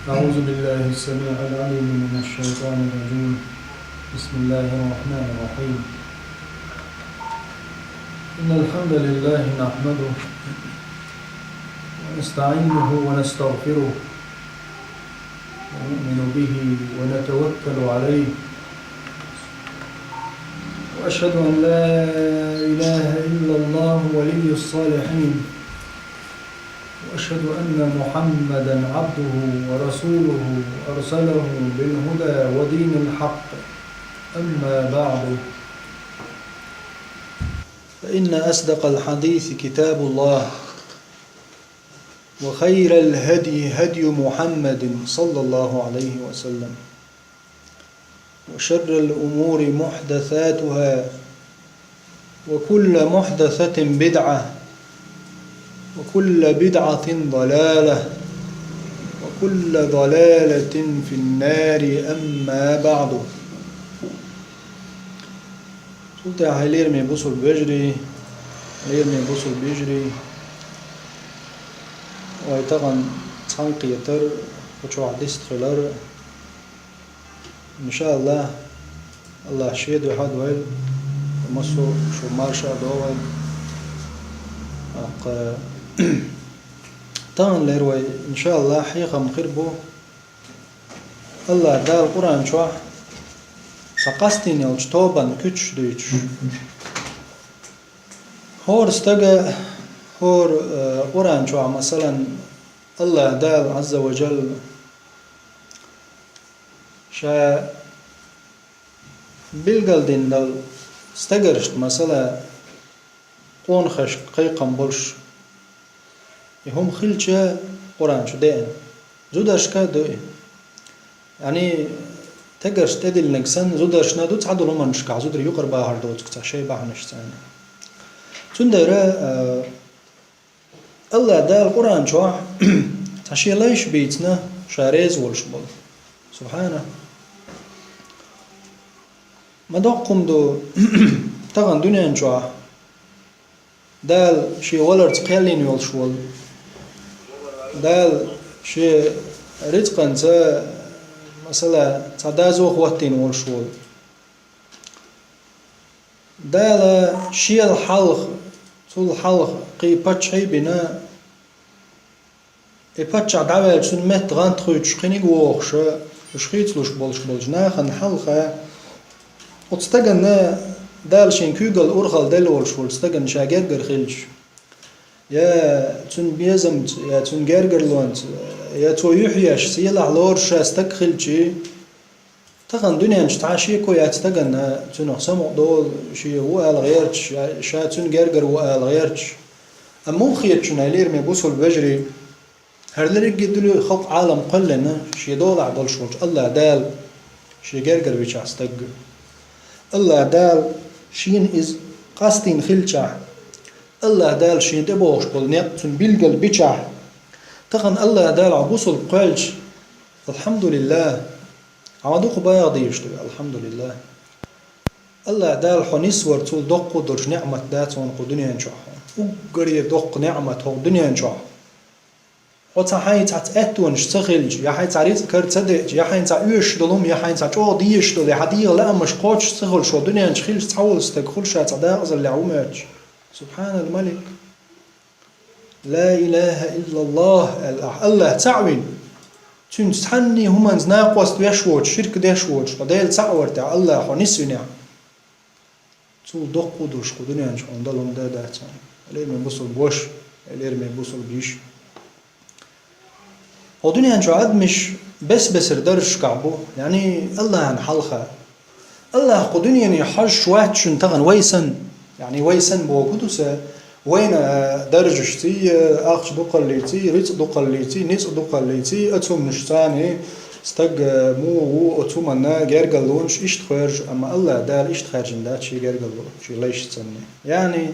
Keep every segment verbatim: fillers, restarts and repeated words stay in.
أعوذ بالله السميع العليم من الشيطان الرجيم. بسم الله الرحمن الرحيم. إن الحمد لله نحمده ونستعينه ونستغفره ونؤمن به ونتوكل عليه، وأشهد أن لا إله إلا الله ولي الصالحين، وأشهد أن محمدا عبده ورسوله أرسله بالهدى ودين الحق. أما بعد، فإن أصدق الحديث كتاب الله، وخير الهدي هدي محمد صلى الله عليه وسلم، وشر الأمور محدثاتها، وكل محدثة بدعة، وكل بدعة ضلالة، وكل ضلالة في النار. أما بعد. Цул тӀехьа, хьоме бусалба вежарий, хьоме бусалба йижарий, вай тахана цхьаьнакхетар, кху чохь дистхилар, иншааллахӀ, АллахӀа Шен дуьхьа а дойла, массо а шу марша а догӀийла. ТӀаккха таханлера вай, иншааллахӀ, хьехам хир бу АллахӀ Дала Къуръан чохь цхьа къастийна йолчу тобанан куьцаш дуьйцуш. ХӀора стага, хӀора, э, Къуръан чохь, масалан, АллахӀ Дала Ӏазза ва Жалла Ша билгалдина долу стагаршна, масала, къонахашка кхайкхам болуш, и хӀума хилча, Къуръан чу деана. Зударшка а ду и. Яъни, стагаршна тӀедиллинарг санна, зударшна а ду цхьадолу хӀуманашкахь, зударий юкъара бахар доцург цхьа шайн бахьанаш санна. Цундела, а, АллахӀ Дала Къуръан чохь цхьа Шен лайш бийцина, Ша реза волуш болу. СубхьанахӀ! Ма доккха хӀума ду тахана дуьнен чохь Дала Шен валарца кхел йина йолуш волу, Дала Шен рицкъанца, масала, цхьа доза хӀоттийна волуш волу. Дала Шел хьалха, Цул хьалха кхин паччахьий а бина, и паччахь дӀаваьлча, цуьнан метта гӀант хуьйцуш кхиниг а вохуш, уьш хийцалуш болуш болчу нахана хьалха, оцу стагана, Дала Шен куьйгалла урхалла делла волуш волчу стагана ша гергара хилча, я цуьнан безамца, я цуьнан гергарлонца, я цо юьхьъеш, сийлахь лоруш ша стаг хилча, тахана дуьнен чу цхьа шеко яц стагана, цуьнах самукъадолу, шен ву ала гӀерташ, ша, ша цуьнан гергара ву ала гӀерташ. Амма муха хета шуна, хьоме бусалба вежарий, хӀара дерриге а дуьне, халкъ, Ӏалам кхоьллина, Шен долахь долуш волчу АллахӀ Дала Шен гергара вичахь стаг? АллахӀ Дала Шена иза къастийна хилчахь, АллахӀ Дала Шена тӀебогӀуш болу некъ цунна билгал бичахь, тахана АллахӀ Дала хьо бусалба кхоьллича, алхьамдулиллахӀ! Хьан дукха баха дезаш ду, алхьамдулиллахӀ! АллахӀ Дала хьо нисвар цул доккха долуш неӀмат дац хьуна кху дуьнен чохь. Уггаре доккха неӀмат хӀокху дуьнен чохь. Хьо цхьа хьайн цхьаца аьттонаш ца хилча, я хьайн цхьа рицкъ кара ца деача, я хьайн цхьа оьшуш долу хӀума, я хьайн цхьа чӀогӀа дезаш долу, я хьан дегӀан лаамаш кхочуш ца хуьлуш, хӀокху дуьнен чу хилча цхьа волу стаг хуьлу ша цхьа декъазаллехь ву моьттуш. Субхьаналмалик! Ла илаха иллаллахӀ аьлла ахь АллахӀ цхьаъ вина, Цуьнца цхьанний хӀуманца накъост веш воцуш, ширк деш воцуш, хьо Дела цхьаъ вар тӀехь АллахӀ хьо нисвинехь, цул доккха долуш кху дуьнен чу хьуна дала хӀума дан дац хьуна. Хьоме бусалба ваша, хьоме бусалба йиша! Хьо дуьнен чу адамаш бес-бесара даржашкахь бу, яъни АллахӀана хьалха. АллахӀ кху дуьнене хьожуш вац шуна тахана вай санна. Яъни вай санна бохург ду сан, вайна, а, даржашций, а, ахча дукхаллиций, рицкъ дукхаллиций, ницкъ дукхаллиций, оцу хӀуманашцаний стаг, а, муха ву, оцу хӀуманна гергарлонаш иштта хоьржу, амма АллахӀ Дала иштта хаьржина дац Шен гергарло, Шен лайшца санна. Яъни,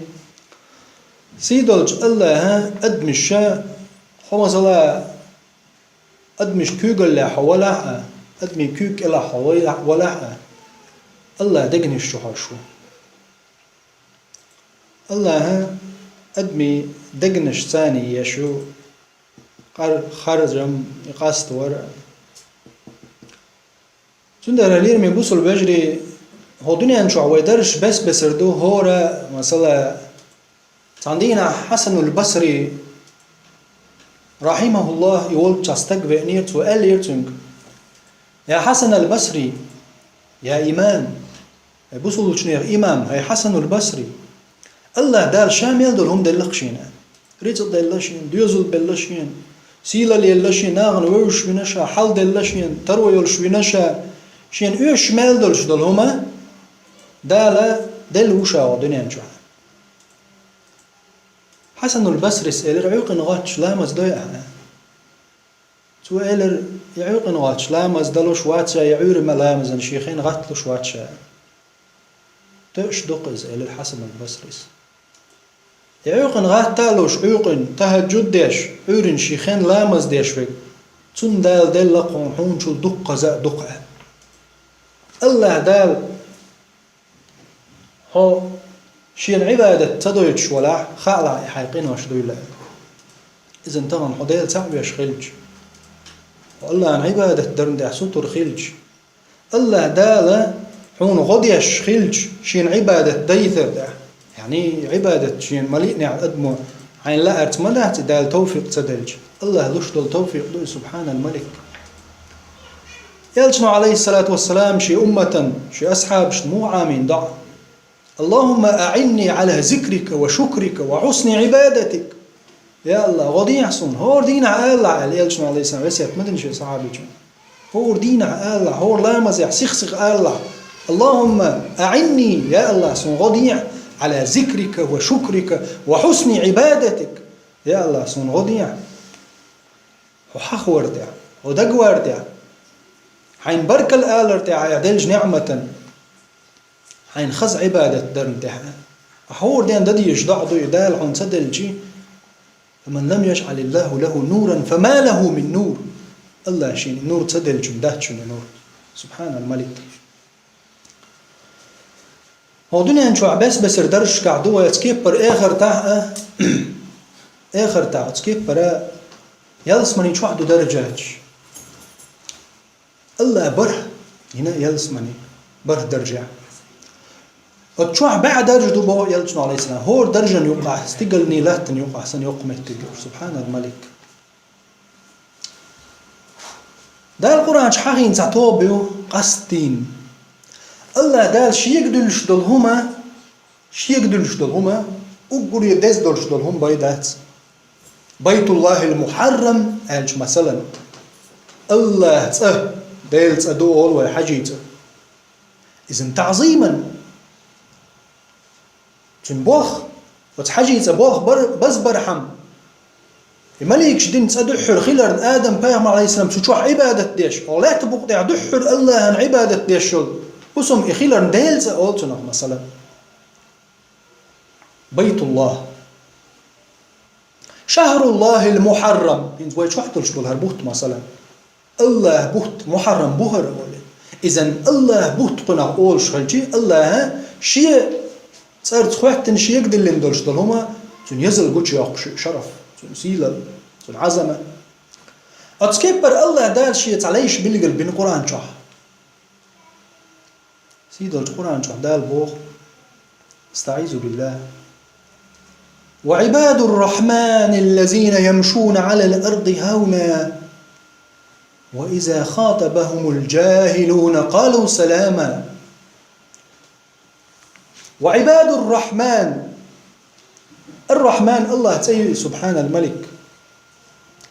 сий долчу АллахӀа адамаша, хьо, масала, адамашна куьйгаллехь хьо валахь а, адамийн куьйга кӀелахь хьо валахь а, АллахӀ дегнаш чу хьожуш ву. АллахӀа адамийн дегнаш царний еш ю, Къар-, харжам, и къаст вар. Цундела, лераме бусулба вежарий, хӀо дуьнен чохь вай даржаш бес-бесар ду, хӀора, масала, цхьана дийнахь Хьасанул Басри, рахьимахуллах, и волчу цхьа стаг веанера, цо аьллера цуьнга: «Я Хьасан ал-Басри, я имам, хӀай бусулбачу нехан имам, хӀай Хьасанул Басри, АллахӀ Дала Ша мел долу хӀума делла-кх шена. Рицкъ делла шена, доьзал белла шена, сийлалла елла шена, нахана вевзаш вина Ша, хьал делла шена, таро йолуш вина Ша, шена оьшуш мел долуш долу хӀума Дала делла ву Ша хӀокху дуьнен чохь». Хьасанул Басрис элира: «Ӏуьйкъина гӀоттуш ламаз дой ахьа?» Цо элира: «И Ӏуьйкъина гӀоттуш ламаз далуш вац ша, я Ӏуьйран ламазан шен хенахь гӀатталуш вац ша». «Тоьаш ду-кх иза», — элира Хьасанул Басрис. «И Ӏуьйкъина гӀатта а луш, Ӏуьйкъина, тахӀаджуд деш, Ӏуьйрана шен хенахь ламаз деш верг, цунна Дала делла-кх хьуна хьуначул дуккхаза а дукха», — аьлла. АллахӀ Дала хьо Шена Ӏибадат ца дойтуш валахь, хаалахь и хьайн къинош дуйла. Иза тахана хьо Дела цхьаъ веш хилча, хьо АллахӀна Ӏибадат дарна тӀехь сутара хилча, АллахӀ Дала хьуна гӀо деш хилча, Шена Ӏибадат дайтар тӀехь, яъни Ӏибадат Шена ма-лиънехь адамо хьайна лаарца ма дац, и Дала товфикъ ца делча, АллахӀ луш долу товфикъ ду и, субхьанал малик. Элчано, Ӏалайхиссалату вассалам, шен умматан, шен асхьабашна муха Ӏамийна доӀа: «Аллахумма аӀинни Ӏала зикрика ва шукрика ва хьусни Ӏибадатик». «Я АллахӀ, гӀо дехьа суна, хӀора дийнахь алалахь», — аьлла, Элчано, Ӏалайхиссалам, весет ма дина шен сахьабичунна. «ХӀора дийнахь алалахь, хӀора ламазехь сих-сиха алалахь. Аллахумма аӀинни, я АллахӀ, суна гӀо дехьа, Ӏала зикрика ва шукрика ва хьусни Ӏибадатик. Я АллахӀ, суна гӀо дехьа хьо хьахор тӀехь, хьо дагавар тӀехь, хьайна баркалла алар тӀехь, хьайх деллачу неӀматан, хьайна хаза Ӏибадат дарна тӀехь». Ахьа хӀора ден дан дезаш доӀа ду и, Дала хьуна ца делчи: «Фаман лам яжӀалиллаху лаху нуран, фама лаху мин нур». АллахӀа шена нур ца делчунна дац шуна нур. Субхьанал малик. ХӀокху дуьнен чохь бес-бесара даржашкахь ду вай оцу кеппара эхартахь а, эхартахь оцу кеппара ялсамани чохь ду даржаш. АллахӀа бархӀ йина ялсамани, бархӀ даржехь. Оцу чохь бӀе даржа ду боху Элчано, Ӏалайхиссалам, хӀора даржан юкъахь, стигалний латтана юкъахь санна йоккха меттиг ю, субхьанал малик. Дала Къуръан чу хьахийна цхьа тоба ю, къастийна. АллахӀ Дала Шега дуьллуш долу хӀума, Шега дуьллуш долу хӀума, уггаре деза долуш долу хӀума бай дац. Байтуллахил Мухьаррам аьлча, масалан, АллахӀ цӀа, Делан цӀа ду олу вай, хьаьжин цӀа. Иза таӀзиман. Цуьнан болх, оцу хьаьжин цӀа болх бар, базбархьама, и маликаш дина цӀа дуьххьара хиларна, Адам-пайхамар, Ӏалайхиссалам, цу чохь Ӏибадат деш, хӀокху лаьттан букъа тӀехь дуьххьара АллахӀана Ӏибадат деш йолу хӀусам и хиларна, Делан цӀа олу цунах, масалан. Байтуллах. Шахруллахил Мухьаррам. ХӀинца вай чохь долуш болу хӀара бутт, масалан. АллахӀан бутт, Мухьаррам бу хӀара олий. Иза АллахӀан бутт кхунах олуш хилчи, АллахӀа Шен цӀарца хӀоьттина, Шега диллина долуш долу хӀума, цуьнан езал гучуйоккхуш ю шараф, цуьнан сийлалла, цуьнан Ӏазамат. Оцу кеппара АллахӀ Дала Шен цхьа лайш билгал бина Къуръан чохь. Сий долчу Къуръан чохь Дала боху: أستعيذ بالله. وعباد الرحمن الذين يمشون على الأرض هونا وإذا خاطبهم الجاهلون قالوا سلاما. وعباد الرحمن. Ар-Рахьман АллахӀан цӀе ю, субхьанал малик.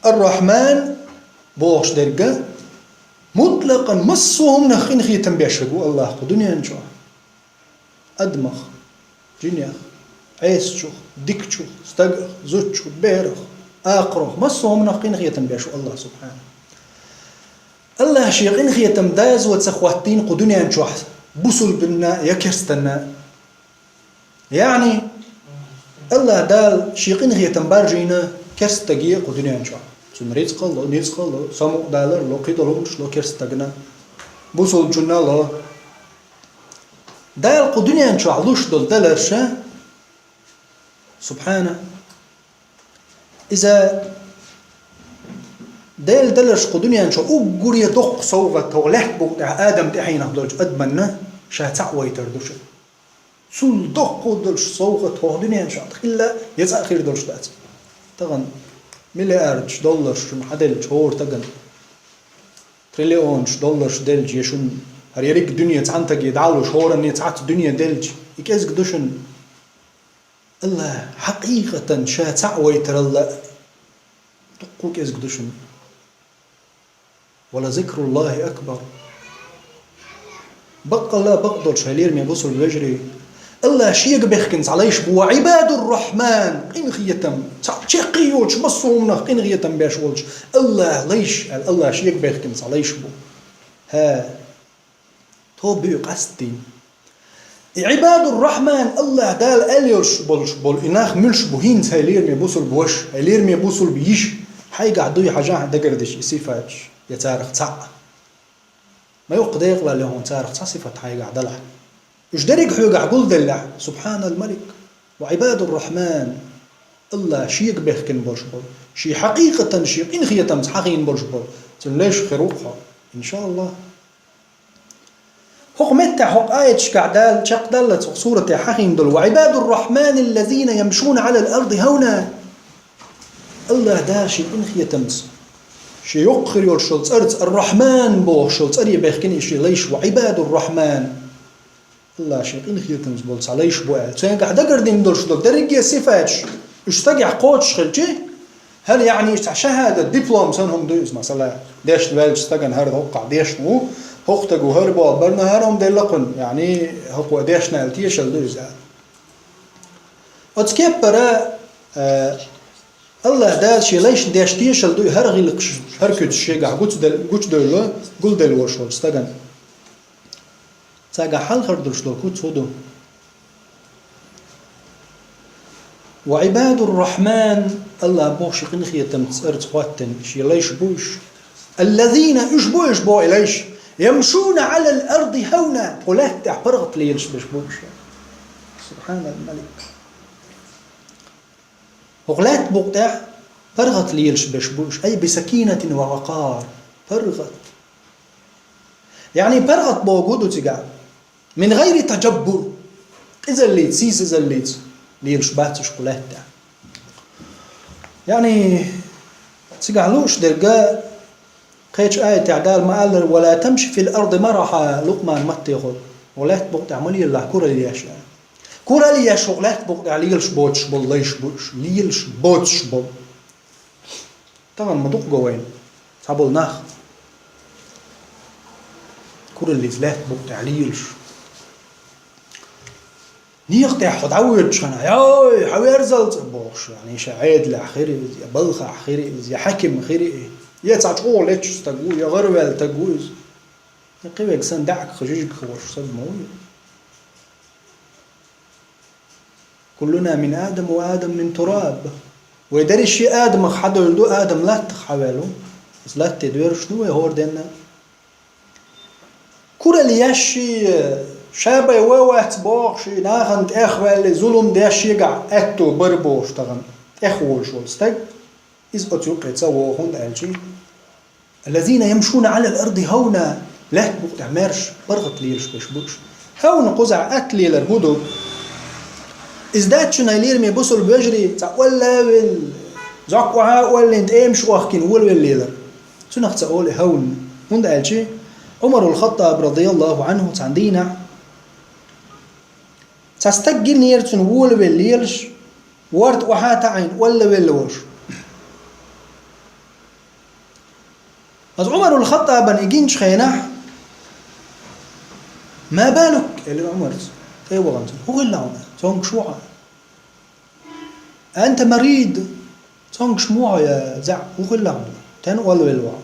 Ар-Рахьман бохуш дерг, мутлакъан массо а хӀуманах къинхетам беш верг ву АллахӀ кху дуьнен чохь. Адамах, жинех, Ӏесачух, дикачух, стагах, зудчух, берах, акхарох, массо а хӀуманах къинхетам беш ву АллахӀ субхьана. АллахӀа Шен къинхетам доза ца хӀоттийна кху дуьнен чохь бусулбанна я керстанна. Яъни, АллахӀ Дала Шен къинхетам баржийна керста стаге а кху дуьнен чохь. Цунна рицкъ а ло, ницкъ а ло, самукъадалар а ло, кхидолу хӀуманаш а ло керста стагана, бусулбачунна а ло. Дала кху дуьнен чохь луш долу даларша, субхьана, иза Дела даларш кху дуьнен чу уггаре доккха совгӀат хӀокху лаьттан букъа тӀехь Адам тӀаьхьенах долчу адамна ша цхьаъ вайтар ду шу. Цул доккха долуш совгӀат хӀокху дуьнен чохь хилла я цкъа а хир долуш дац. Тахана миллиардаш долларш шуна хьаделлачу хӀора стагана, триллионаш долларш делча, я шуна хӀара ерриг дуьне цхьана стаге дӀалуш, хӀоранна цхьацца дуьне делча, и кӀезиг ду шуна. Аллах хьакъикъатан ша цхьаъ вайтаралла а дуккха кӀезиг ду шуна. «Ва ла зикруллахи акбар». Баккъалла а бакъ долуш, хьоме бусулба вежарий, Аллах шега бехкина цхьа лайш бу, «ва Ӏибадур-Рахьман», къинхетам, цхьа чекх йоцуш, массо а хӀуманах къинхетам беш волчу Аллах лайш, аьлла, Аллах шега бехкина цхьа лайш бу. ХӀа, тхо буьйцу къастийна. И Ӏибадур-Рахьман, Аллах Дала аьлла йолуш болуш болу и нах муьлш бу хӀинца, хьоме бусулба ваша, хьоме бусулба йиша, хьайгахь дуй хьажахь дагардеш и сифаташ, я царах цхьаъ. Ма юха декъала лехьа царах цхьа сифат хьайгахь далахь. Уьш дерриг хьоьгахь гулделлехь, субхьанал малик, ва Ӏибадур-Рахьман, Аллах шега бехкина болуш болу, шен хьакъикъатан шен къинхетамца хьахийна болуш болу, цуьнан лайш хир ву-кх хьо, иншааллах. ХӀокху меттехь, хӀокху аяташкахь Дала чекхдаллалц хӀокху суратехь хьахийна долу: «Ва Ӏибадур-Рахьманиллазина ямшуна Ӏалал арди хьавна». Аллах Дала шен къинхетамца, шен йоккха хир йолуш йолу цӀарца, Ар-Рахьман бохуш йолу цӀаре бехкина и шен лайш, «Ва Ӏибадур-Рахьман». Аллах шен къинхетамца болу цхьа лайш бу аьлла. Цуьнгахь дагардина долуш долу дерриге а сифаташ уьш стагехь кхочуш хилчи, хӀара, яъни, цхьа шахӀадат, диплом санна хӀума ду иза, масала, дешна ваьллачу стагана хӀара хӀокхахь дешна ву, хӀокху стага хӀара болу барна хӀара хӀума делла кхунна, яъни, хӀокхо дешна аьлла тешалла ду иза. Оцу кеппара, э, Аллах Дала шен лайшна деш тешалла ду и хӀара гӀиллакхаш, хӀара куьцаш шегахь гучудел-, гучудевлла, гулделла волуш волчу стагана. Цаьргахь хьалхара долуш долу куц хӀун ду? «Ва Ӏибадур-Рахьман», Аллах боху шен къинхетамца цӀарца хӀоттина шен лайш бу уьш. «Аллазина», уьш бу, уьш боху и лайш, «ямшуна Ӏалал арди хьавна», кху лаьтта тӀехь паргӀат лелаш берш бу уьш. Субхьанал малик. ХӀокху лаьтта букъа тӀехь паргӀат лелаш берш бу уьш, ай, бисакинатин ва вакъар, паргӀат. Яъни паргӀат бохург ду цигахь: мин гӀайри тажаббур, къизаллица, сийсазаллица лелаш бац уьш кху лаьтта тӀехь. Яъни цигахь лууш дерг, кхечу аятехь Дала ма-аллара: «Ва ла тамши фил арди мараха», Лукъман маттехула, хӀокху лаьтта букъа тӀехь ма лелалахь куралла еш аьлла. Куралла еш хӀокху лаьтта букъа тӀехь лелаш боцуш болу лайш бу уьш, лелаш боцуш болу. Тахана ма дукха го вайна цхьаболу нах, кураллица лаьтта букъа тӀехь лелаш. Некъа тӀехь хьо дӀавоьдучу хенахь: «Йой, хьан верзал цӀа», — бохуш, яъни ша Ӏедалехь хир иза, я балхахь хир иза, я хьаькам хир иза, я цхьа чӀогӀа лечча стаг ву, я гӀараваьлла стаг ву иза. Я кхин верг санна даьӀахк хилла, жижиг хилла волуш стаг ма ву иза. «Куллуна мин Адам ва Адам мин тураб». Вай дерриш а Адамах хьадевлла ду, Адам латтах хьаваьлла ву. Иза латте доьрзуш ду вай хӀора денна. Куралла еш шен, ша бен ван вац бохуш, нахана тӀехваьлла, зулам деш, шегахь аьтто бара бохуш тахана тӀехволуш волу стаг, иза оцу юккъе ца вогӀу, хӀунда аьлча: «Аллазина ямшуна Ӏалал арди хьавна», лаьтта букъа тӀехь маьрша, паргӀат лелаш берш бу уьш. Хьавна кхузахь атта лелар хӀун ду? Иза дац шуна, хьоме бусулба вежарий, цхьа олла а велла, зӀок охьа а оллина, тӀемаш а охкина, волавелла лелар. Цунах ца олу и хьавна. ХӀунда аьлча Ӏумарул Хаттаб, радияллаху Ӏанху, цхьана дийнахь цхьа стаг гинера цунна волавелла лелаш, ворта охьа а таӀийна, оллавелла волуш. Аса Ӏумарул Хаттабана и гинчу хенахь: «Ма балук?» — элира Ӏумарца, тӀе а вахана цунна. «ХӀун хилла хьуна? Цомгуш ву хьо?» «Анта марид?» «Цомгуш ма ву хьо, я зӀе, хӀун хилла хьуна? Стенна оллавелла ву хьо?»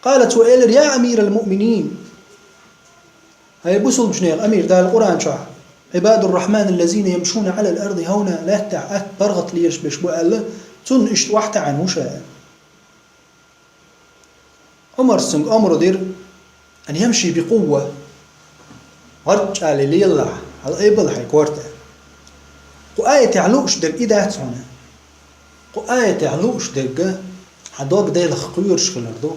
Къала, цо элира: «Я амирал муъминин, хьай бусулбанех амир, Дала Къуръан чохь: „Ӏибадур-Рахьман аллазина ямшуна Ӏалал арди хьавна“, лаьтта тӀехь атта паргӀат лелаш берш бу аьлла, цунна иштта охьатаьӀна ву ша». Ӏумара цуьнга омра дира: «Ан ямши би къувва». ГӀарчӀале лелалахь, хьала айбала хьайн корта. Кху аятехь лууш дерг и дац хьуна. Кху аятехь лууш дерг: Хьан дог Делах кхоьруш хилар ду.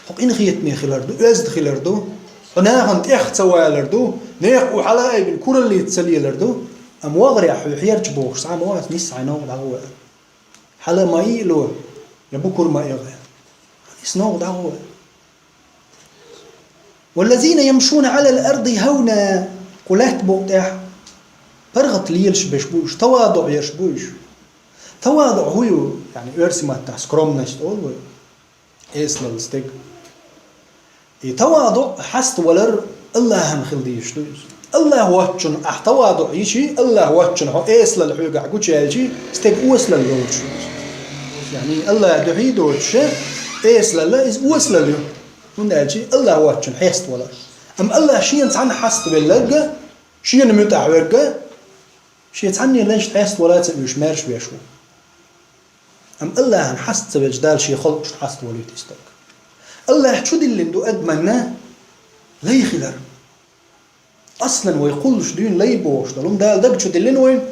Хьо къинхетаме хилар ду, оьзда хилар ду. Хьо нахана тӀех ца валар ду, некъа у хьалаайбина кураллица ца лелар ду. Амма вагӀарехь хьо хьерча бохуш цхьа а ма вац, нисса хьайн новкъа дӀагӀо. Хьала ма ийло, я букур ма эгӀе. Нисса новкъа дӀагӀо. والذين يمشون على الأرض هونا. Кху лаьтта букъа тӀехь паргӀат лелаш берш бу уьш, тавадуъ ерш бу уьш. Тавадуъ хӀун ю? Яъни оьрсийн маттахь скромность олу вай, эсалалла стеган. И тавадуъ, хьаставалар Аллахьан хила дезаш ду иза. Аллахь воцчунна ахь тавадуъ йичи, Аллахь воцчунна хьо эсалалла хьоьгахь гучуяьлчи, стеган осалалла йоцуш ю иза. Яъни Аллахь дуьхьий доцуша, эсалалла иза осалалла ю. ХӀунда аьлча Аллахь воцчунна хьеставалар. Амма Аллахь шена цхьанна хьаставелларг, шена муьтӀахь верг, шен цхьанне лайшна хьеставала ца оьшу, маьрша веш ву. Амма Аллахьан хьаста ца велча, Дала шен халкъашна хьаставолуьйту и стаг. Аллахь чудиллина ду адаманна лай хилар. Аслан вай кхуллуш дуьйна лай бохуш долу хӀума Дала даг чу диллина вайна.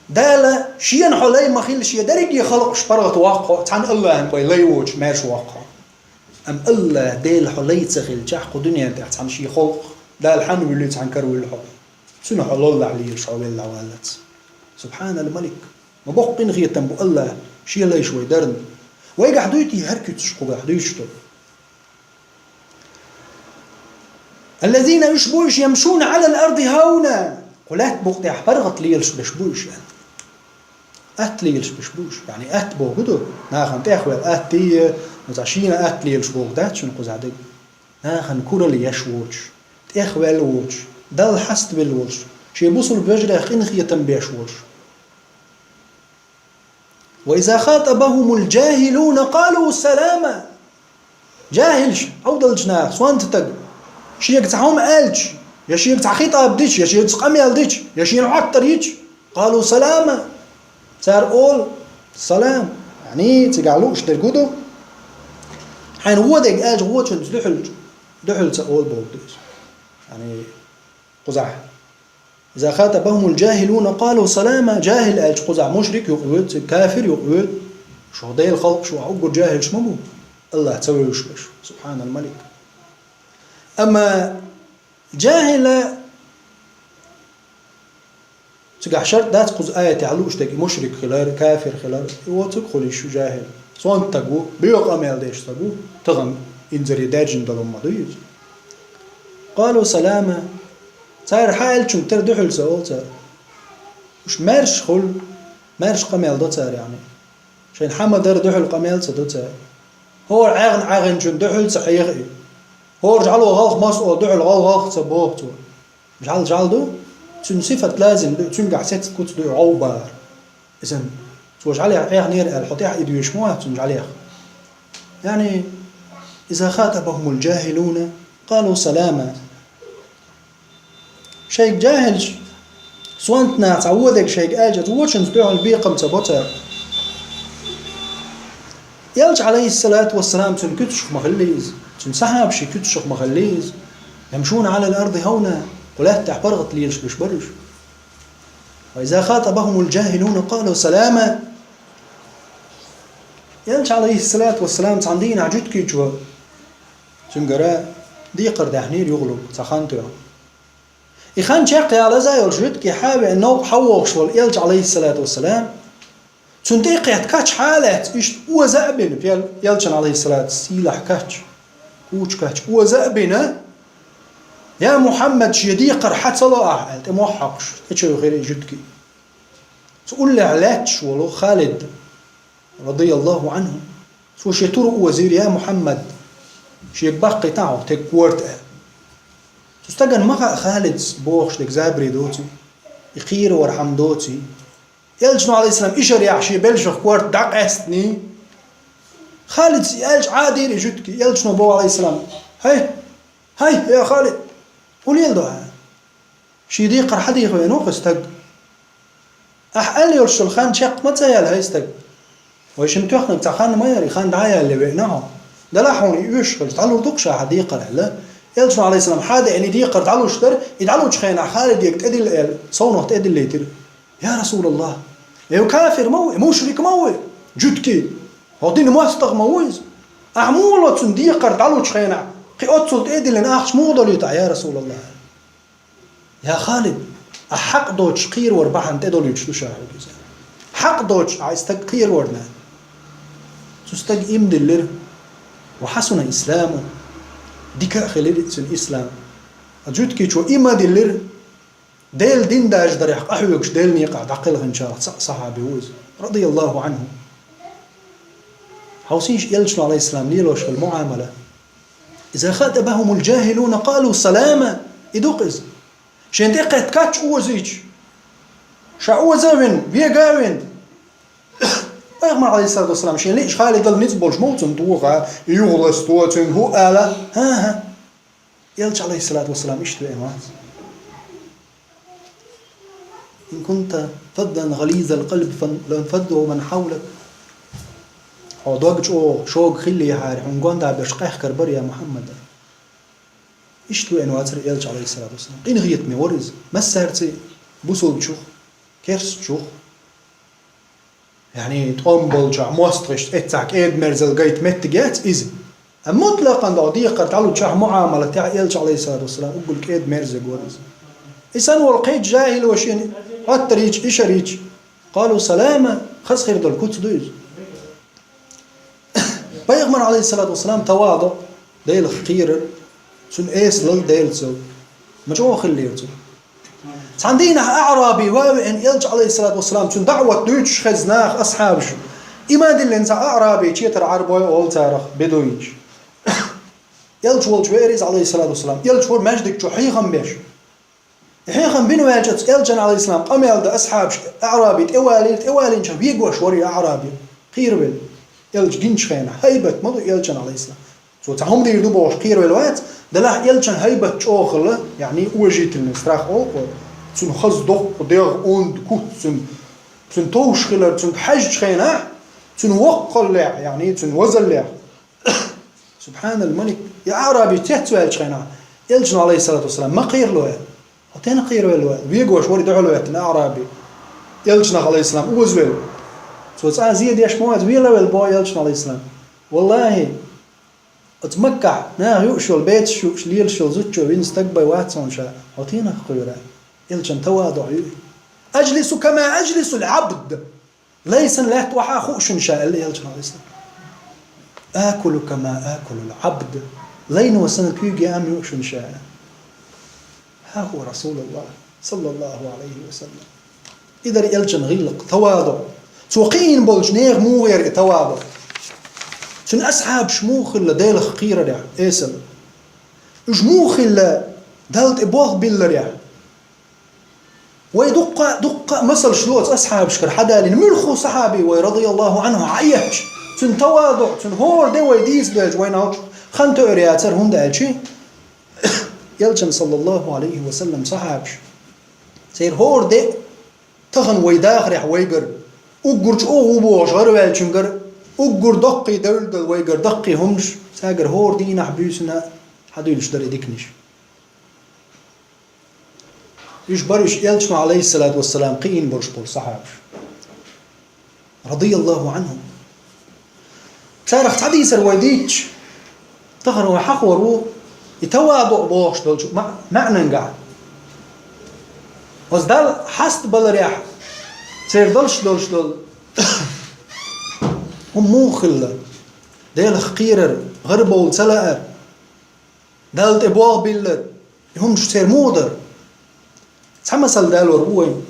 Дала шена хьо лай ма хилла, шен дерриге халкъаш паргӀат воккху, цхьана Аллахьан вай лай воцуш маьрша воккху. Амма Аллахь Дела хьо лай ца хилчахь, кху дуьнен тӀехь цхьана шен халкъах Дала хьанна вуьллий, цхьана кара вуьллу хьо. Цуьнан хьо лоллахь лелаш хьо велла валлалц. Субхьанал малик. Ма боккха къинхетам бу Аллахь шен лайш вай дарна. Вайгахь дуй те хӀара куьцаш кхугахь дуьйцуш долу? الذين уьш бу уьш يمشون على الأرض هونا. Кху лаьтта букъа тӀехь паргӀат лелаш берш бу уьш аьлла. Атта лелаш берш бу уьш. Яъни атта боху ду, нахана тӀехваьлла атта, цхьа шена атта лелаш боху дац шуна кхузахь дерг. Нахана куралла еш воцуш, тӀехваьлла воцуш, Далла хьаставелла волуш, шен бусулба вежарех къинхетам беш волуш. وإذا خاطبهم الجاهلون قالوا سلاما. Жахьилш, Ӏовдалчу наха, сонта стаг, шега цхьа хӀума аьлча, я шега цхьа хитӀаб дича, я шега цхьа къамел дича, я шена Ӏоттар йича, قالوا سلاما. Цара олу: «Салам». Яъни, цигахь лууш дерг хӀун ду? Хьайна вон дерг аьлча, вочунца дуьхьал, дуьхьал ца олу боху ду иза. Яъни, кхузахь. إذا خاطبهم الجاهلون قالوا سلاما. Жахьил аьлча кхузахь мушрик юкъавоьду, цига кафир юкъавоьду. Шух Делан халкъ, шух уггар жахьилш ма бу, Аллахь ца вевзаш берш. Субхьанал малик. Амма жахьила, цигахь шарт дац кхуза аятехь лууш дерг, и мушрик хилар, кафир хилар, и оццуг хуьлуш ю жахьил. Сонта стаг ву, боьха къамел деш стаг ву, тахана инзаре даьржина долу ма ду иза. قالوا سلاما. Цара хьан аьллачунна тера дуьхьал ца олу цара. Уьш маьрша хуьлу, маьрша къамел до цара, яъни. Шайна хьан ма-дарра дуьхьал къамел ца до цара. ХӀора Ӏегна Ӏегначунна дуьхьал ца хьеха и. ХӀора жӀало гӀалх мас олу дуьхьал гӀалгӀалх ца боху цо. ЖӀал жӀал ду, цуьнан сифат лазим ду, цуьнгахь сецна куц ду и гӀовбар. Иза цо жӀалех Ӏехнера аьлла, хьо тӀаьхьа и доьшуш ма вац цуьнан жӀалех. Яъни, إذا خاطبهم الجاهلون قالوا سلاما. Шайга жахьилча, сонта наха цхьа вон дерг шайга аьлча, оцу вочунца дуьхьал бекхам ца бо цара. Элча, Ӏалайхиссалату вассалам, цуьнан куьцашха ма хиллий иза, цуьнан сахьабашийн куьцашха ма хиллий иза. يمشون على الأرض هونا. Кху лаьттахь паргӀат лелаш берш бара уьш. وإذا خاطبهم الجاهلون قالوا سلاما. Элча, Ӏалайхиссалату вассалам, цхьана дийнахь жуьгтичо, цуьнгара декхар даьхьнера юхалург, цхьа хан тоьхна. И хан чекхъялаза йолуш жуьгтий хьа а веана, новкъа хьан вогӀуш волу Элча, Ӏалайхиссалату вассалам, цунна тӀе а кхетта, кхача хьа а лаьцна, иштта оза а бина, пел-, Элчан, Ӏалайхиссалату, сийлахь кхача, куча кхача, оза а бина: «Я Мухьаммад, шен декхар хьан ца ло ахь?» — аьлла, тӀе мохь хьокхуш, тӀечевхира и жуьгтий. Цу уллехь лаьтташ волу Халид, радияллаху Ӏанху, цо шен тур озийра: «Я Мухьаммад, шега баккхийтахьа хьо стеган корта», — аьлла. Цу стагана ма хаьа Халидс бохуш дерг забаре доций, и кхеравар хьан доций. Элчано, Ӏалайхиссалам, ишарехь шен белшах корта дӀакъаьстиний. Халидс и аьлча Ӏадийра и жуьгтий. Элчано боху, Ӏалайхиссалам: «ХӀай, хӀай, я Халид, хӀун леладо хьан? Шен декхар хьан дийха веана ву хӀара стаг? Ахь аьлла йолуш йолу хан чекх ма ца яьлла, хӀай стаг. Вай шина тоьхнарг цхьа хан ма яра, и хан дӀа а яьлла веана хьо. Делахь хьуна и оьшуш хилча, дӀалур ду-кх ша хьан декхар», — аьлла. Элчано, Ӏалайхиссалам, хьа а деана, и декхар дӀалуш дара, и дӀалучу хенахь Халиде тӀедилла аьлла, совнах тӀедиллийтира. «Я Расулаллах, и кафир ма ву, и мушрик ма ву, и жуьгтий? ХӀо дина мостагӀа ма ву иза. Ахьа муха ло цунна декхар дӀалучу хенахь, кхин оццул тӀе а диллина ахча муха долуьйту ахьа, я Расулаллах? Я Халид, ахьа хьакъ доцуш кхеравар бахьана тӀедолуьйтуш ду ша хьоьга иза. Хьакъ доцуш ахьа и стаг кхераварна. Цу стага иман диллира, ва хьасуна исламу, дика а хилира цуьнан ислам. Ткъа жуьгтичо иман диллира, Делан дин даржадарехь къахьоьгуш, Делан некъахь дӀакхелхинчарах цхьаъ сахьаби ву иза, радияллаху Ӏанху. Хьовсийша, элчано, алейхиссалам, лелош хилла муӀамала. Иза хатабахумул джахилуна къалу салама. И ду-кх иза. Шен тӀе кхетта кхаччалц озийча, ша оза а вина, вега а вина, пайхамар, алейхиссалату вассалам, шен лиъча Халидал ницкъ болуш ма ву цунна тоха, юхаласто, цуьнга хӀу ала. ХӀан-хӀа. Элча, алейхиссалату вассалам, иштта веана вац: «Ин кунта фаззан гъализал къалби фан-, ланфаззу ман хьавлак». Хьо дог чӀогӀа, шога хиллехьара, хьуна гондӀа берш къехкар бара, я Мухьаммад. Иштта веана вацара Элча, алейхиссалату вассалам. Къинхетаме вара иза. Массаьрца а, бусулбачух, керстачух, яъни, тӀом болчохь, мостагӀашца эццахь кӀеда-мерзалла гайта меттиг яц иза. Амма мутлакъан дӀо декхар дӀалучохь муӀамалатехь Элча, алейхиссалату вассалам, уггул кӀеда-мерзаг вара иза. И санна волу кхечу жахӀило шена хӀоттарийча, ишарийча, къалу салама, хаза хир долу куц ду иза. Пайхамар, алейхиссалату вассалам, таваду, Делах кхерар, цуьнан эсалал Делаца ма чӀогӀа хиллера цуьнан. Цхьана дийнахь аъраби ван а веана, Элча, алейхиссалату вассалам, цуьнан даӀват дуьйцуш хезна наха, асхьабаш. Иман диллина цхьа аъраби, четар Ӏарбой олу царах, бедуинаш. Элча волчу веара иза, алейхиссалату вассалам. Элча вара маьждиг чу хьехам беш. И хьехам бина ваьлча, Элчан, алейхиссалам, къамел дан асхьабаш, аъраби тӀевалийра, тӀевалийначохь вегош вара и аъраби. Кхеравелла. Элча гиначу хенахь, хӀайбат ма ду Элчан, алейхиссалам. Цо цхьа хӀума дийр ду бохуш кхеравелла вац, делахь Элчан хӀайбат чӀогӀа хилла, яъни уважительный страх олу-кх вай. Цуьнан хаза доккха дегӀ, онда, куц цуьнан, цуьнан товш хилар, цуьнга хьаьжначу хенахь, цуьнан воккхаллехь, яъни цуьнан вазаллехь. Субхьанал-Малик, и аъраби цецваьллачу хенахь, Элчано, алейхиссалату вассалам, ма кхерало аьлла. Хьо стенна кхеравелла вац? Вегош вара и дуьхьал ваьттина аъраби. Элчанах, алейхиссалам, озавелла. Цо цкъа а зен деш ма вац, вела велла боху Элчано, алейхиссалам. Валлахи, оцу Маккахь наха юуш йолу, бецаш юуш, лелаш йолу зудчо вина стаг бен вац хьуна ша. Хьо стенах кхоьру? Элчан тавадуӀ ю и. Аджлису кама аджлисул Ӏабд. Лай санна лаьтта охьа а хуу шуна ша, аьлла Элчано, алейхиссалам. Акулу кама акулул Ӏабд. Лайно санна куьйга яа а ма юу шуна ша. ХӀа хӀуа Расулаллах, саллаллаху алейхи ва саллам. И дара Элчан гӀиллакх, тавадуӀ. Цо кхиийна болчу нехан муха яра и тавадуӀ? Цуьнан асхьабаш муха хилла Делах кхерарехь эсала? Уьш муха хилла Далла тӀе болх билларехь? Вай дуккха а, дуккха а масалш доцу асхьабашкара хьадалийна. Муьлхха сахьаби вай, радияллаху Ӏанху, хьаэцча, цуьнан тавадуӀ, цуьнан хӀора де вай дийца доьлча, вайна хьалчу хан тоьар яцара, хӀунда аьлча Элчан, саллаллаху алейхи ва саллам, сахьабаш, церан хӀора де тахана вай дахарехь вайгара, уггар чӀогӀа ву бохуш гӀараваьллачуьнгара, уггар доккхий девлла долу вайгара даккхий хӀуманаш, цаьргара хӀора дийнахь, буьйсанна хьадуьйлуш дара и диканаш. Уьш бара уьш Элчано, алейхиссалату вассалам, кхиийна болуш болу сахьабаш. Радияллаху Ӏанхум. Царах цхьадийсар вай дийцча, тахана вай хьахор ву и тавадуӀ бохуш долчу ма-, маьӀнангахь. Оцу Далла хьастабаларехь церан долуш долуш долу хӀума муха хилла? Делах кхерар, гӀарабовла ца лаар, Далла тӀе болх биллар, и хӀуманаш церан муха дара? Цхьа масал далор ву вайн.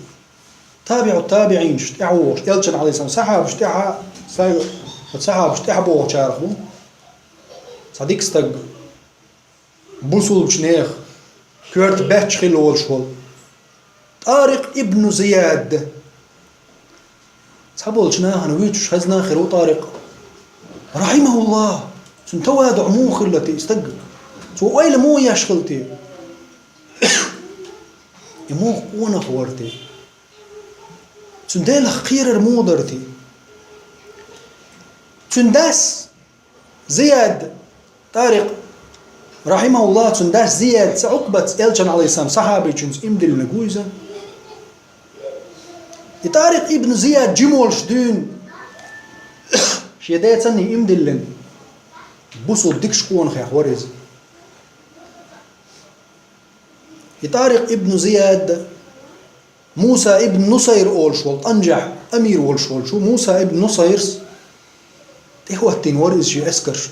ТабиӀу табиӀинаш тӀаьхьа вогӀуш, Элчан, алейхиссалам, сахьабаш тӀаьхьа, сай-, сахьабаш тӀаьхьа богӀучарах ву цхьа дика стаг, бусулбачу нехан коьрта баьчча хилла волуш волу. Тарикъ ибн Зияд. Цхьаболчу нахана вуьйцуш хезна хир ву Тарикъ. РахьимахӀуллахӀ, цуьнан тавадуӀ муха хилла те и стаг? Цо ойла муха еш хилла те? И муха къонах вара те? Цуьнан Делах кхерар муха дара те? Цуьнан дас Зияд, Тарикъ, рахьимахуллахӀ, цуьнан дас Зияд цӀе Ӏукъбаца Элчан, алейхиссалам, сахьабичуьнца иман диллина гу иза. И Тарикъ ибн Зияд жима волуш дуьйна, Шен ден цӀанна ийман диллина, бусалба дикачу къонахех вара иза. И ТӀарикъ ибн Зияд, Муса ибн Нусайр олуш волу, Танжахь амир волуш волчу Муса ибн Нусайрс тӀехӀоттийна вара иза шен эскарш.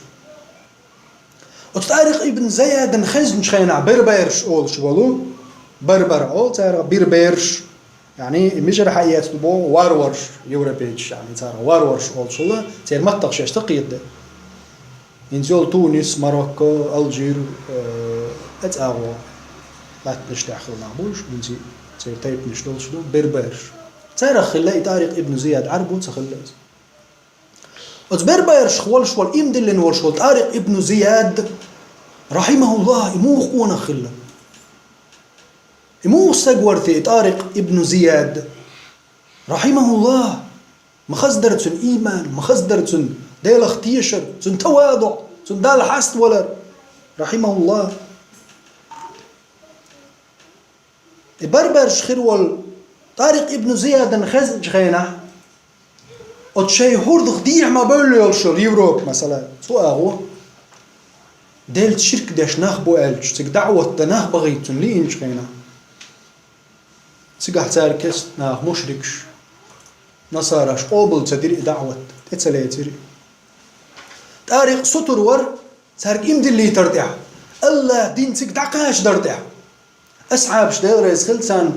Оцу ТӀарикъ ибн Зиядан хезначу хенахь берберш олуш волу, бербер олу царах, берберш, яъни, и мичара хьаэца ду боху, варварш, европейцаш, яъни, царах варварш олуш волу, церан маттах шаьш ца кхетадо. ХӀинца йолу Тунис, Марокко, Алжир, э, эцу агӀор латтанаш тӀехь хилла нах бу уьш, хӀинца церан тайпанаш долуш ду, берберш. Царах хилла и ТӀарикъ ибн Зияд, Ӏарбо ца хилла иза. Оцу бербершах волуш волу, ийман диллина волуш волу ТӀарикъ ибн Зияд, рахьимахуллахӀ, и муха къонах хилла? И муха стаг вара те и ТӀарикъ ибн Зияд, рахьимахуллахӀ? Ма хаза дара цуьнан ийман, ма хаза дара цуьнан Делах тешар, цуьнан таваду, цуьнан Далла хьаставалар, рахьимахуллахӀ. И берберш хир волу ТӀарикъ ибн Зиядан хезначу хенахь, оцу шайн хӀордах дехьа ма бевлла йолуш йолу Европа, масала, цу агӀор, Делаца ширк деш нах бу аьлча, цига даӀват дан нах бахийта цунна лиъначу хенахь, цигахь цаьрга кеста наха мушрикаш, насараш къобал ца дира и даӀват, тӀе ца лецира. ТӀарикъ сутара вара цаьрга ийман диллийтар тӀехь, АллахӀан дин цига дӀакхачадар тӀехь. Асхьабаш, Дела реза хила царна,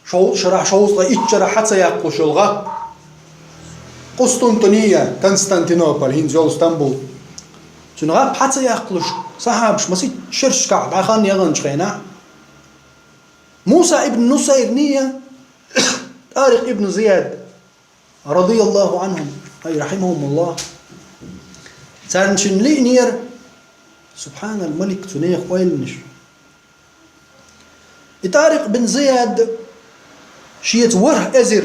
шовзткъа шарахь, шовзткъе итт шарахь хьа ца яккхалуш йолу гӀап, Къустунтуния, Константинополь, хӀинца йолу Стамбул. Цуьнан гӀап хьа ца яккхалуш, сахьабаш масийтта шерашкахь дӀа хан яханчу хенахь, Муса ибн Нусайрний, ТӀарикъ ибн Зияд, радияллаху анхум, ай, рахимахумуллах, царна шина лиънера, субханал малик, цу нехан ойланаш. И ТӀарикъ бин Зияд шеца ворхӀ эзар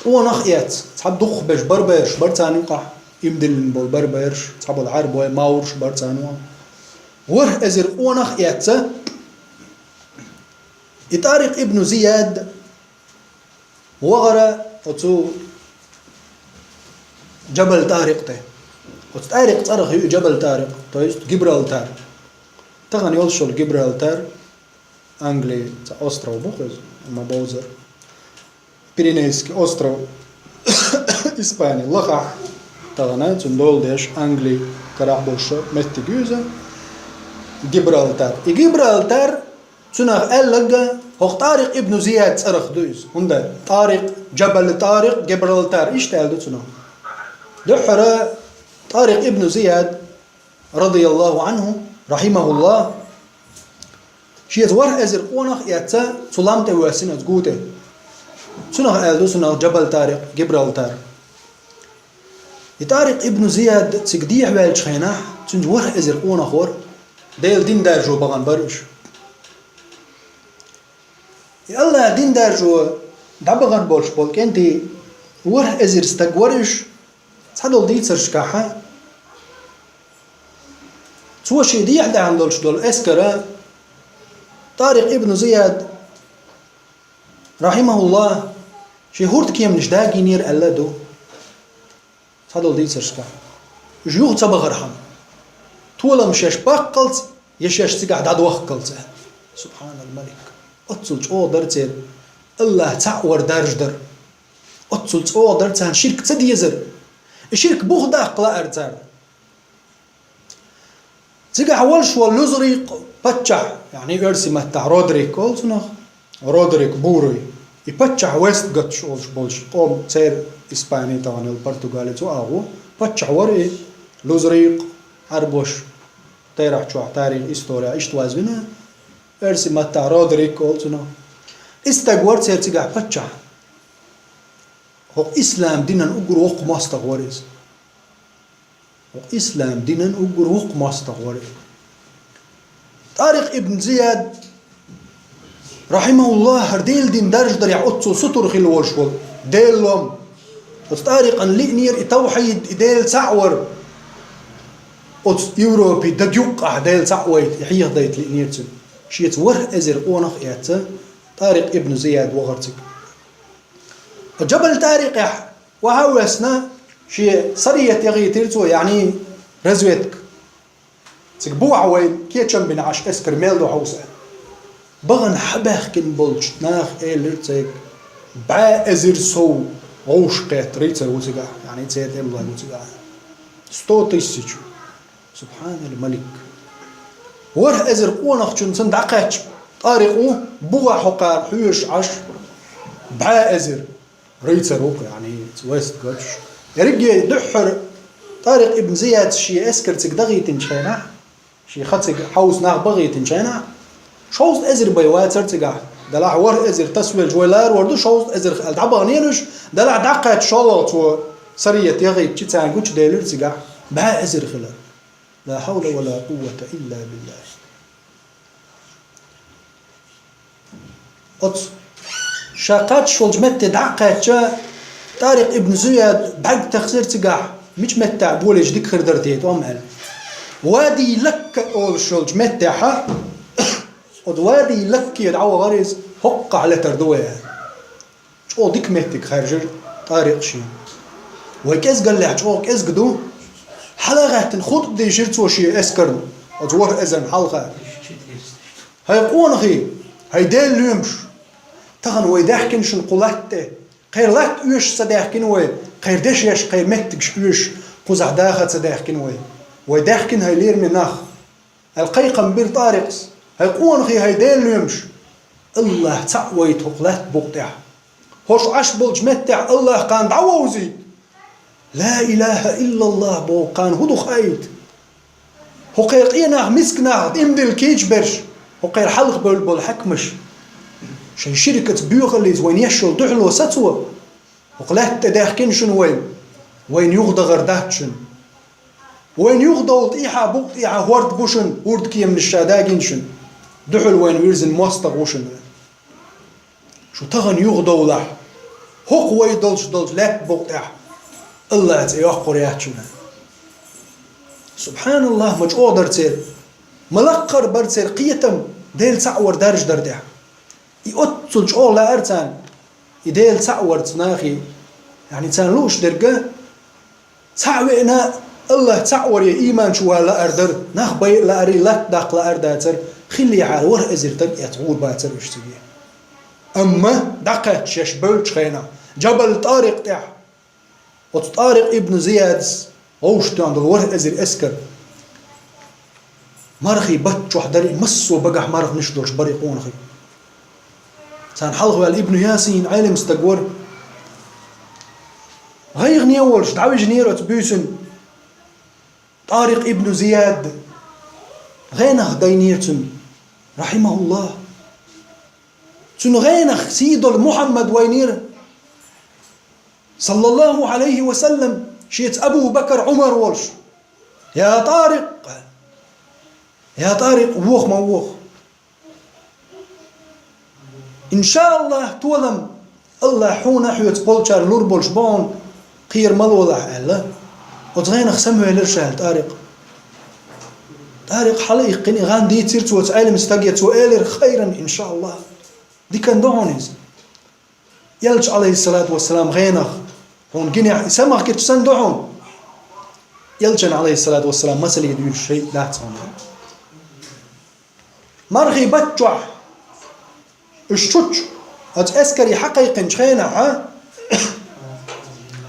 къонах а эцна, цхьа дукхахберш берберш бара царна юкъахь, ийман диллина болу берберш, цхьаболу Ӏарбой, маврш бара царна юкъахь. ВорхӀ эзар къонах а эцна, и ТӀарикъ ибн Зияд вахара оцу Джабал ТӀарикъ тӀе. Оцу ТӀарикъ цӀарах ю и Джабал ТӀарикъ, то есть Гибралтар. Тахана йолуш йолу Гибралтар, Англи цхьа остров бу-кх иза, ма бовзара. Пиренейский остров, Испани лахахь, тахана цуьнан дола деш Англи карахь болуш меттиг ю иза, Гибралтар. И Гибралтар, цунах аьлларг, хӀокху ТӀарикъ ибн Зияд цӀарах ду иза. ХӀунда? ТӀарикъ, Джабал ТӀарикъ, Гибралтар, иштта аьлла ду цунах. Дуьххьара ТӀарикъ ибн Зияд, радияллаху анху, рахимахуллах, шеца ворхӀ эзар къонах а эцна, цу лам тӀе воьссина оцу гу тӀе. Цунах аьлла ду цунах Джабал ТӀарикъ, Гибралтар. И ТӀарикъ ибн Зияд цига дехьаваьллачу хенахь, цуьнца ворхӀ эзар къонах вара, Делан дин даржо бахана бара уьш. И АллахӀан дин даржо дӀабахана болуш болу кӀентий ворхӀ эзар стаг вара уьш, цхьадолу дийцаршкахь, цо шен дехьа даьхна долуш долу эскара ТӀарикъ ибн Зияд, рахимахуллах, шен хӀурдкеманаш дагийнера аьлла а ду. Цхьадолу дийцаршкахь, уьш юха ца бахархьама, толам шаьш баккхалц я шаьш цигахь дӀадохкалц аьлла. Субханал малик. Оццул чӀогӀа дара церан АллахӀ цхьаъ вар даржадар. Оццул чӀогӀа дара царна ширк ца дезар. И ширк бух даккха лаьара царна. Цигахь волуш волу Лузрикъ паччахь, яъни оьрсийн маттахь Родрик олу цунах, Родрик Бурый. И паччахь Вестготш олуш болуш къом, церан Испани, тахана йолу Португали, цу агӀо. Паччахь вара и Лузрикъ, Ӏарбош, терахь чохь, тарих, история, иштта вазвина, оьрсийн маттахь Родрик олу цунах. И стаг вара церан цигахь паччахь. ХӀокху ислам динан уггар воккха мостагӀа вара иза. ХӀокху ислам динан уггар воккха мостагӀа вара. ТӀарикъ ибн Зияд, рахимахуллах, хӀара Делан дин даржадарехь оццул сутара хилла волуш волу Делан лом. Оцу ТӀарикъан лиънера и тавхьид, и Дела цхьаъ вар. Оцу Европе даг юккъехь Дела цхьаъ вайта, и хьехадайта лиънера цуьнан. Шеца ворхӀ эзар къонах а эцна, ТӀарикъ ибн Зияд вахара цига. Джабал ТӀарикъехь охьа а воьссина, Шен сарьят яхийтира цо, яъни разведка. Цига бухахь вай кечам бина Ӏаш эскар мел ду хьовса. Бахана хьабаьхкина болчу наха элира цаьрга: «БӀе эзар сов вовшахкхетта рыцарь ву цигахь, яъни церан тӀемалой ву цигахь». Сто тысяч. Субханаль-Малик. ВорхӀ эзар къонахчун санна дӀакхаьчча, ТӀарикъ ву бухахь хӀокхара хьоьжуш Ӏаш, бӀе эзар рыцарь ву-кх, яъни, вест гачуш. Ерриге дуьххьара ТӀарикъ ибн Зияд шен эскар цига дахийтинчу хенахь, шен хан цига хьовса нах бахийтинчу хенахь, шовзткъа эзар бен вацара цигахь, делахь ворхӀ эзар тасавелча вай ларор ду, шовзткъа эзар аьлла дӀабаханера уьш, делахь дӀакхаьчча шолгӀа цо сарьят яхийтича царна гучуделира цигахь бӀе эзар хилар. Ла хьавла ва ла къуввата илла биллахӀ. Оцу ша кхаччалц волчу метте дӀа а кхаьчча, ТӀарикъ ибн Зияд бӀаьрг тахсира цигахь, мича меттехь болийча дика хир дара те тӀом аьлла. Вади Лакка олуш йолчу меттехьа, оцу Вади Лакке дӀавахара иза, хӀоккхахь летар ду вай аьлла. ЧӀогӀа дика меттиг хаьржира ТӀарикъа шена. Вай кӀезгаллехь чӀогӀа кӀезга ду. Хьала а гӀаьттина, хутба дийшира цо шен эскарна, оцу ворхӀ эзарна хьалха. ХӀай къонахий, хӀай Делан лоьмаш! Тахана вай даьхкина шуна кху латта тӀе. Кхеран латта оьшуш ца даьхкина вай, кхеран дешеш, кхеран меттигаш оьшуш, кхузахь даха ца даьхкина вай. Вай даьхкина хӀай лераме нах. Аьлла кхайкхам бира ТӀарикъас: «ХӀай къонахий, хӀай Делан лоьмаш! АллахӀ цхьаъ вайта хӀокху лаьтта букъа тӀехь. ХӀорш Ӏаш болчу меттехь АллахӀ кхарна дӀавовзийта! Ла илахӀа иллаллахӀ боху кхарна хӀун ду хаийта? ХӀокхеран къенах, мисканах иман дилла кийча берш, хӀокхеран хьалха бевлла болу хьаькамаш, шайн ширкаца, боьхаллица вайна еш йолу дуьхьало сацо». ХӀокху лаьтта тӀе даьхкина шуна вай, вайна юхадахар дац шуна. Вайна юхадовла тӀехьа, букъа тӀехьа хӀорд бу шуна, урдакеманаш ша дагийна шуна. Дуьхьал вайна вирзина мостагӀа ву шуна. Шу тахана юхадовлахь, хӀокху вай долуш долчу лаьтта букъа тӀехь АллахӀан цӀе йоккхур яц шуна. СубхьаналлахӀ, ма чӀогӀа дара церан, ма лаккхара бара церан кхетам, Дела цхьаъ вар даржа дара тӀехь. И оццул чӀогӀа лаьара царна, и Дела цхьаъ варца нахе, яъни царна лууш дерг, цхьаъ веана, АллахӀ цхьаъ варе ийман чу вала лаар дара, нах байа лаарий, латта даккха лаар дацара, хиллехьара ворхӀ эзар стаг эцна гӀур бацара уьш циге. Амма дӀакхаьчча шаьш бевллачу хенахь, Джабал ТӀарикъ тӀехь, оцу ТӀарикъ ибн Зияда вовшахтоьхна долу ворхӀ эзар эскар. Мархий бат чохь дара и, массо а багахь марханаш долуш бара и къонахий. Царна хьалхаваьлла Ибн Ясин Ӏелам стаг вара. ГӀайгӀане волуш дӀавижинера оцу буьйсанна ТӀарикъ ибн Зияд. ГӀенах дайнера цунна, рахьимахуллахӀ. Цуьнан гӀенах сий долу Мухьаммад вайнера, саллаллаху Ӏалайхи ва саллам, шеца Абу Бакар, Ӏумар волуш: «Я ТӀарикъ! Я ТӀарикъ, воха ма воха! ИншааллахӀ, толам АллахӀ хьуна, хьоьца болчарна лур болуш бу хьуна, кхера ма лолахь», – аьлла. Оцу гӀенах самавелира ша аьлла ТӀарикъ. ТӀарикъ хьала а иккхина, и гӀан дийцира цо цу Ӏелам стаге, цо элира: «Хайран, иншааллахӀ. Диканна ду хьуна иза. Элча, Ӏалайхиссалату вассалам, гӀенах хьуна гинехь, и самах гича санна ду хьуна. Элчан, Ӏалайхиссалату вассалам, масале дуьйцуш шайъ дац хьуна». Мархий бат чохь уьш чуччу оцу эскаре хьакхайкхинчу хенахь,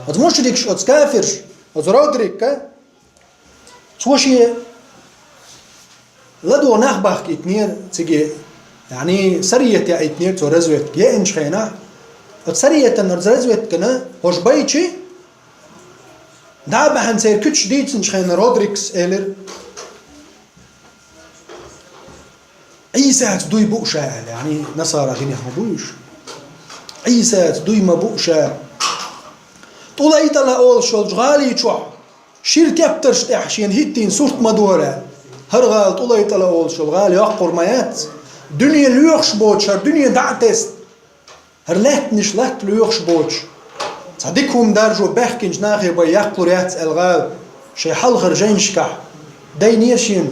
оцу мушрикаш, оцу кафирш, оцу Родрика, цо шен ладогӀа нах бахкийтинера циге, яъни сарьят яийтинера цо разведка. Еанчу хенахь, оцу сарьятана, оцу разведкана хӀорш байчи, дӀа а баьхьна, церан куьцаш дийцинчу хенахь, Родрикас элира: «Ӏийсаца дуй бу ша», – аьлла, яъни насара динехь ма бу уьш. «Ӏийсаца дуй ма бу ша. ТӀулайтӀала олуш йолчу гӀали чохь шира тептарш тӀехь шена хӀиттийна сурт ма дора. ХӀара гӀала, ТӀулайтӀала олуш йолу гӀала йоккхур ма яц. Дуьне лоьхуш боцуш, хӀара дуьне дӀа а тесна, хӀара лаьттанаш латта лоьхуш боцуш, цхьа дика хӀума даржо баьхкинчу нахе бен яккхалур яц», – аьлла гӀала, шайн хьалхара жайнашкахь дайнера шена: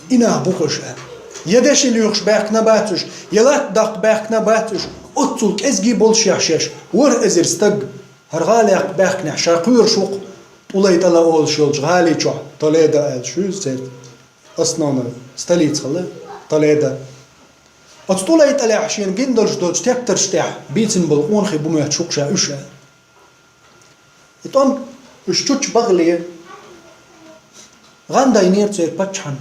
«И нах бу-кх уьш», – аьлла. Я деши лоьхуш баьхкина бац уьш, я латта даккха баьхкина бац уьш, оццул кӀезгий болушехь шаьш, ворхӀ эзар стаг хӀара гӀала яккха баьхкинехь, ша кхоьруш ву-кх. ТӀулайтӀала олуш йолчу гӀали чохь, Толедо аьлла шу иза церан, основной столица хилла Толедо. Оцу ТӀулайтӀалехь шена гина долуш долчу тептарш тӀехь бийцина болу къонахий бу моьттуш ву-кх ша уьш аьлла. И тӀом уьш чучча бахале, гӀан дайнера церан паччахьна.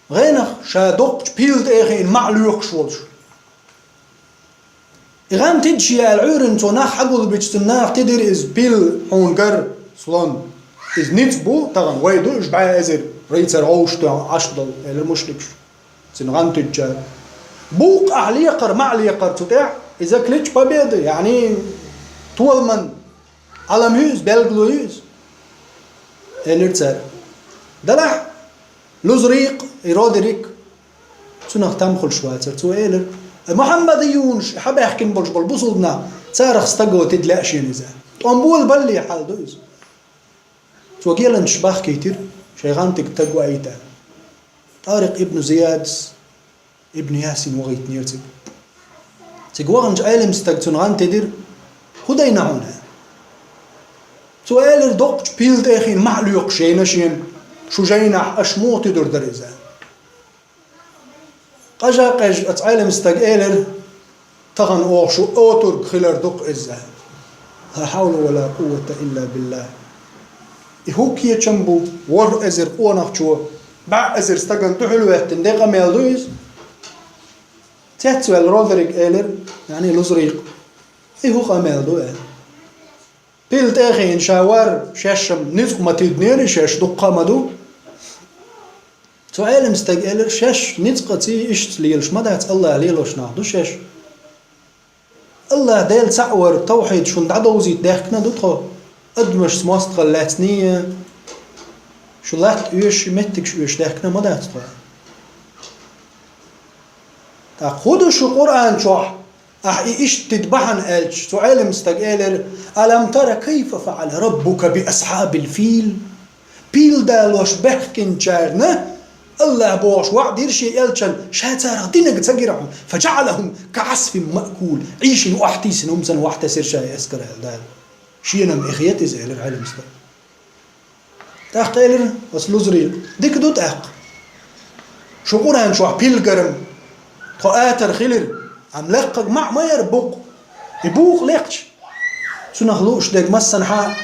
ГӀенах ша доккхачу пилла тӀе а хиъна маӀа лоькхуш волуш. И гӀан тида шен аьлла Ӏуьйранна цо нах хьагулбича, цунна наха тидира иза: пилла хьуна гар, слон. Иза ницкъ бу, тахана вай ду, уьш бӀе эзар рицарь гӀовшах тоьхна Ӏаш долу, элира мушрикаш. Цуьнан гӀан туьдучара. Букъ ахь лекхара, маӀа лекхара цу тӀехь, иза клич победы, яъни толаман Ӏалам ю иза, белгало ю иза, элира цара. Делахь, Лузрикъ, и Родерик, цунах там хуьлуш вацара. Цо элира: «Мухьаммадиюнаш, хьабаьхкина болуш болу бусулба нах, царах стага тида лаьа шена иза». ТӀом болабалле хьал ду иза. Цо геланчаш бахкийтира, шайн гӀантиг стаг ваийта. ТӀарикъ ибн Зиядас, ибн Ясин вахийтинера цига. Цига ваханчу Ӏелам стага цунна гӀан тидира: «ХӀун дайна хьуна?» Цо элира: «Доккхачу пилла тӀе а хиъна маӀа лоькхуш яйна шена, шу жайнахь, аша муха туьдур дара иза?» Къажа а къежжа оцу Ӏелам стага элира: «Тахана оха шу отург хилар ду-кх иза». Ла хьавла ва ла къуввата илла биллахӀ. И хӀун кечам бу, ворхӀ эзар къонахчо бӀе эзар стагана дуьхьал веттина де къамел ду иза? Цецваьлла Родерик элира, яъни Лузрикъ: «И хӀун къамел ду?» – аьлла. Пилла тӀе а хиъна ша вар, шаьшшам ницкъ ма тидинера, шаьш дуккха а ма ду. Цу Ӏелам стага элира: «Шаьш ницкъаца иштта лелаш ма дац, АллахӀ лелош нах ду шаьш. АллахӀ Дела цхьаъ вар, тавхьид шуна дӀадовзийта даьхкина ду тхо, адамашца мостагӀалла лаьцний, шу латта оьшуш, меттигаш оьшуш даьхкина ма дац тхо». ТӀаккха хӀун ду шу Къуръан чохь? Ахь и иштта тида бахьана аьлча, цу Ӏелам стага элира: «Алам тара кайфа фаӀала раббука би асхьабил фил?» Пил далош баьхкинчарна АллахӀ бохуш ваӀда йира шен элчан, ша царах динарг ца гира хьуна, фаджаӀалахум каӀасфин маъкул, Ӏийшина охьатийсина хӀума санна охьатесира ша и эскар аьлла Дала. Шена-м и хета иза, элира Ӏелам стага. ТӀаккха элира оцу Лузрикъа: «Дика ду тӀаккха. Шу Къуръан чохь пилгар-м тхо атар хилира, амма лекхарг маӀа ма яра букъ. И букъ лекхча, цунах лууш дерг массанхьа а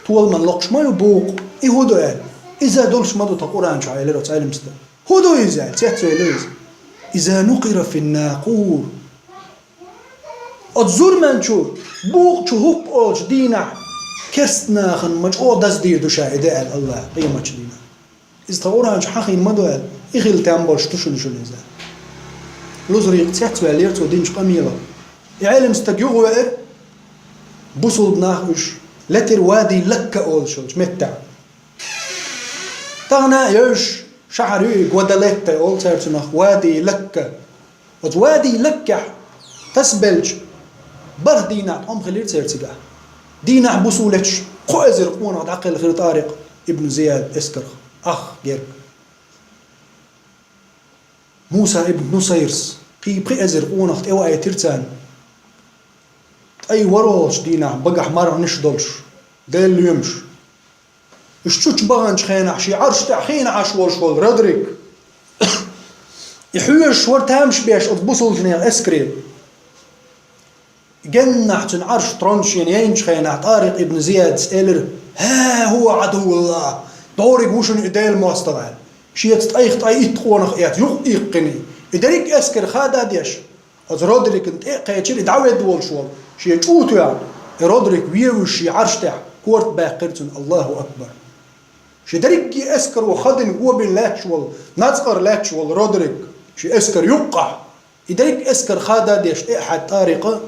толаман локхуш ма ю букъ. И хӀун ду?» – аьлла. «Иза долуш ма ду тхан Къуръан чохь», – элира оцу Ӏелам стага. «ХӀун ду иза?» – аьлла, цецваьлла иза. «Иза нукъира фин накъур». Оцу зурманчу, букъ чу хӀуппа олучу дийнахь, керста нахана ма чӀогӀа даздийр ду ша и де аьлла АллахӀа къематчу дийнахь. Иза тхан Къуръан чу хьахийна ма ду аьлла, и хила там болуш ду шуна, шуна иза. Лузрикъ цецваьллера цо динчу къамелах. И Ӏелам стаг юхавеара, бусулба нах уьш летира Вади Лакка олуш йолчу меттехь. Тахана а евзаш шахьар ю и, Гвадалетта олу цара цунах, Вади Лакка. Оцу Вади Лаккехь тасабелча, бархӀ дийнахь тӀом хилира церан цигахь. Дийнахь, бусулба леташ, кхо эзар къонах дӀакхелхира ТӀарикъ ибн Зияд эскарх, ах герга. Муса ибн Нусайрс кхин пхи эзар къонах тӀеваийтира царна. ТӀай ворхӀалгӀачу дийнахь багахь марханаш долуш, Делан лоьмаш. Уьш чучча баханчу хенахь шен Ӏарш тӀехь хиъна Ӏаш волуш волу Родрик, и хьоьжуш вара тамаш беш оцу бусулбанех эскаре. Геннахь цуьнан Ӏарш, трон шена яйначу хенахь ТӀарикъ ибн Зияда элира: «ХӀа хӀува Ӏадувуллахь, дӀориг ву шуна и Делан мостагӀа», – аьлла. Шеца ткъайх ткъе итт къонах эцна, юкъ иккхина, и дерриг а эскар хада а деш, оцу Родрикна тӀе а кхечира и дӀаведда волуш волу, шен чӀу а тоьхна, и Родрик вевзаш шен Ӏарш тӀехь корта баьккхира цунна. Аллаху акбар! Шен дерриге а эскаро хадийна, гобийна лаьтташ волу, нацкъара лаьтташ волу Родрик шен эскар юккъахь, и дерриг а эскар хада а деш, тӀе а хьаьдда ТӀарикъа,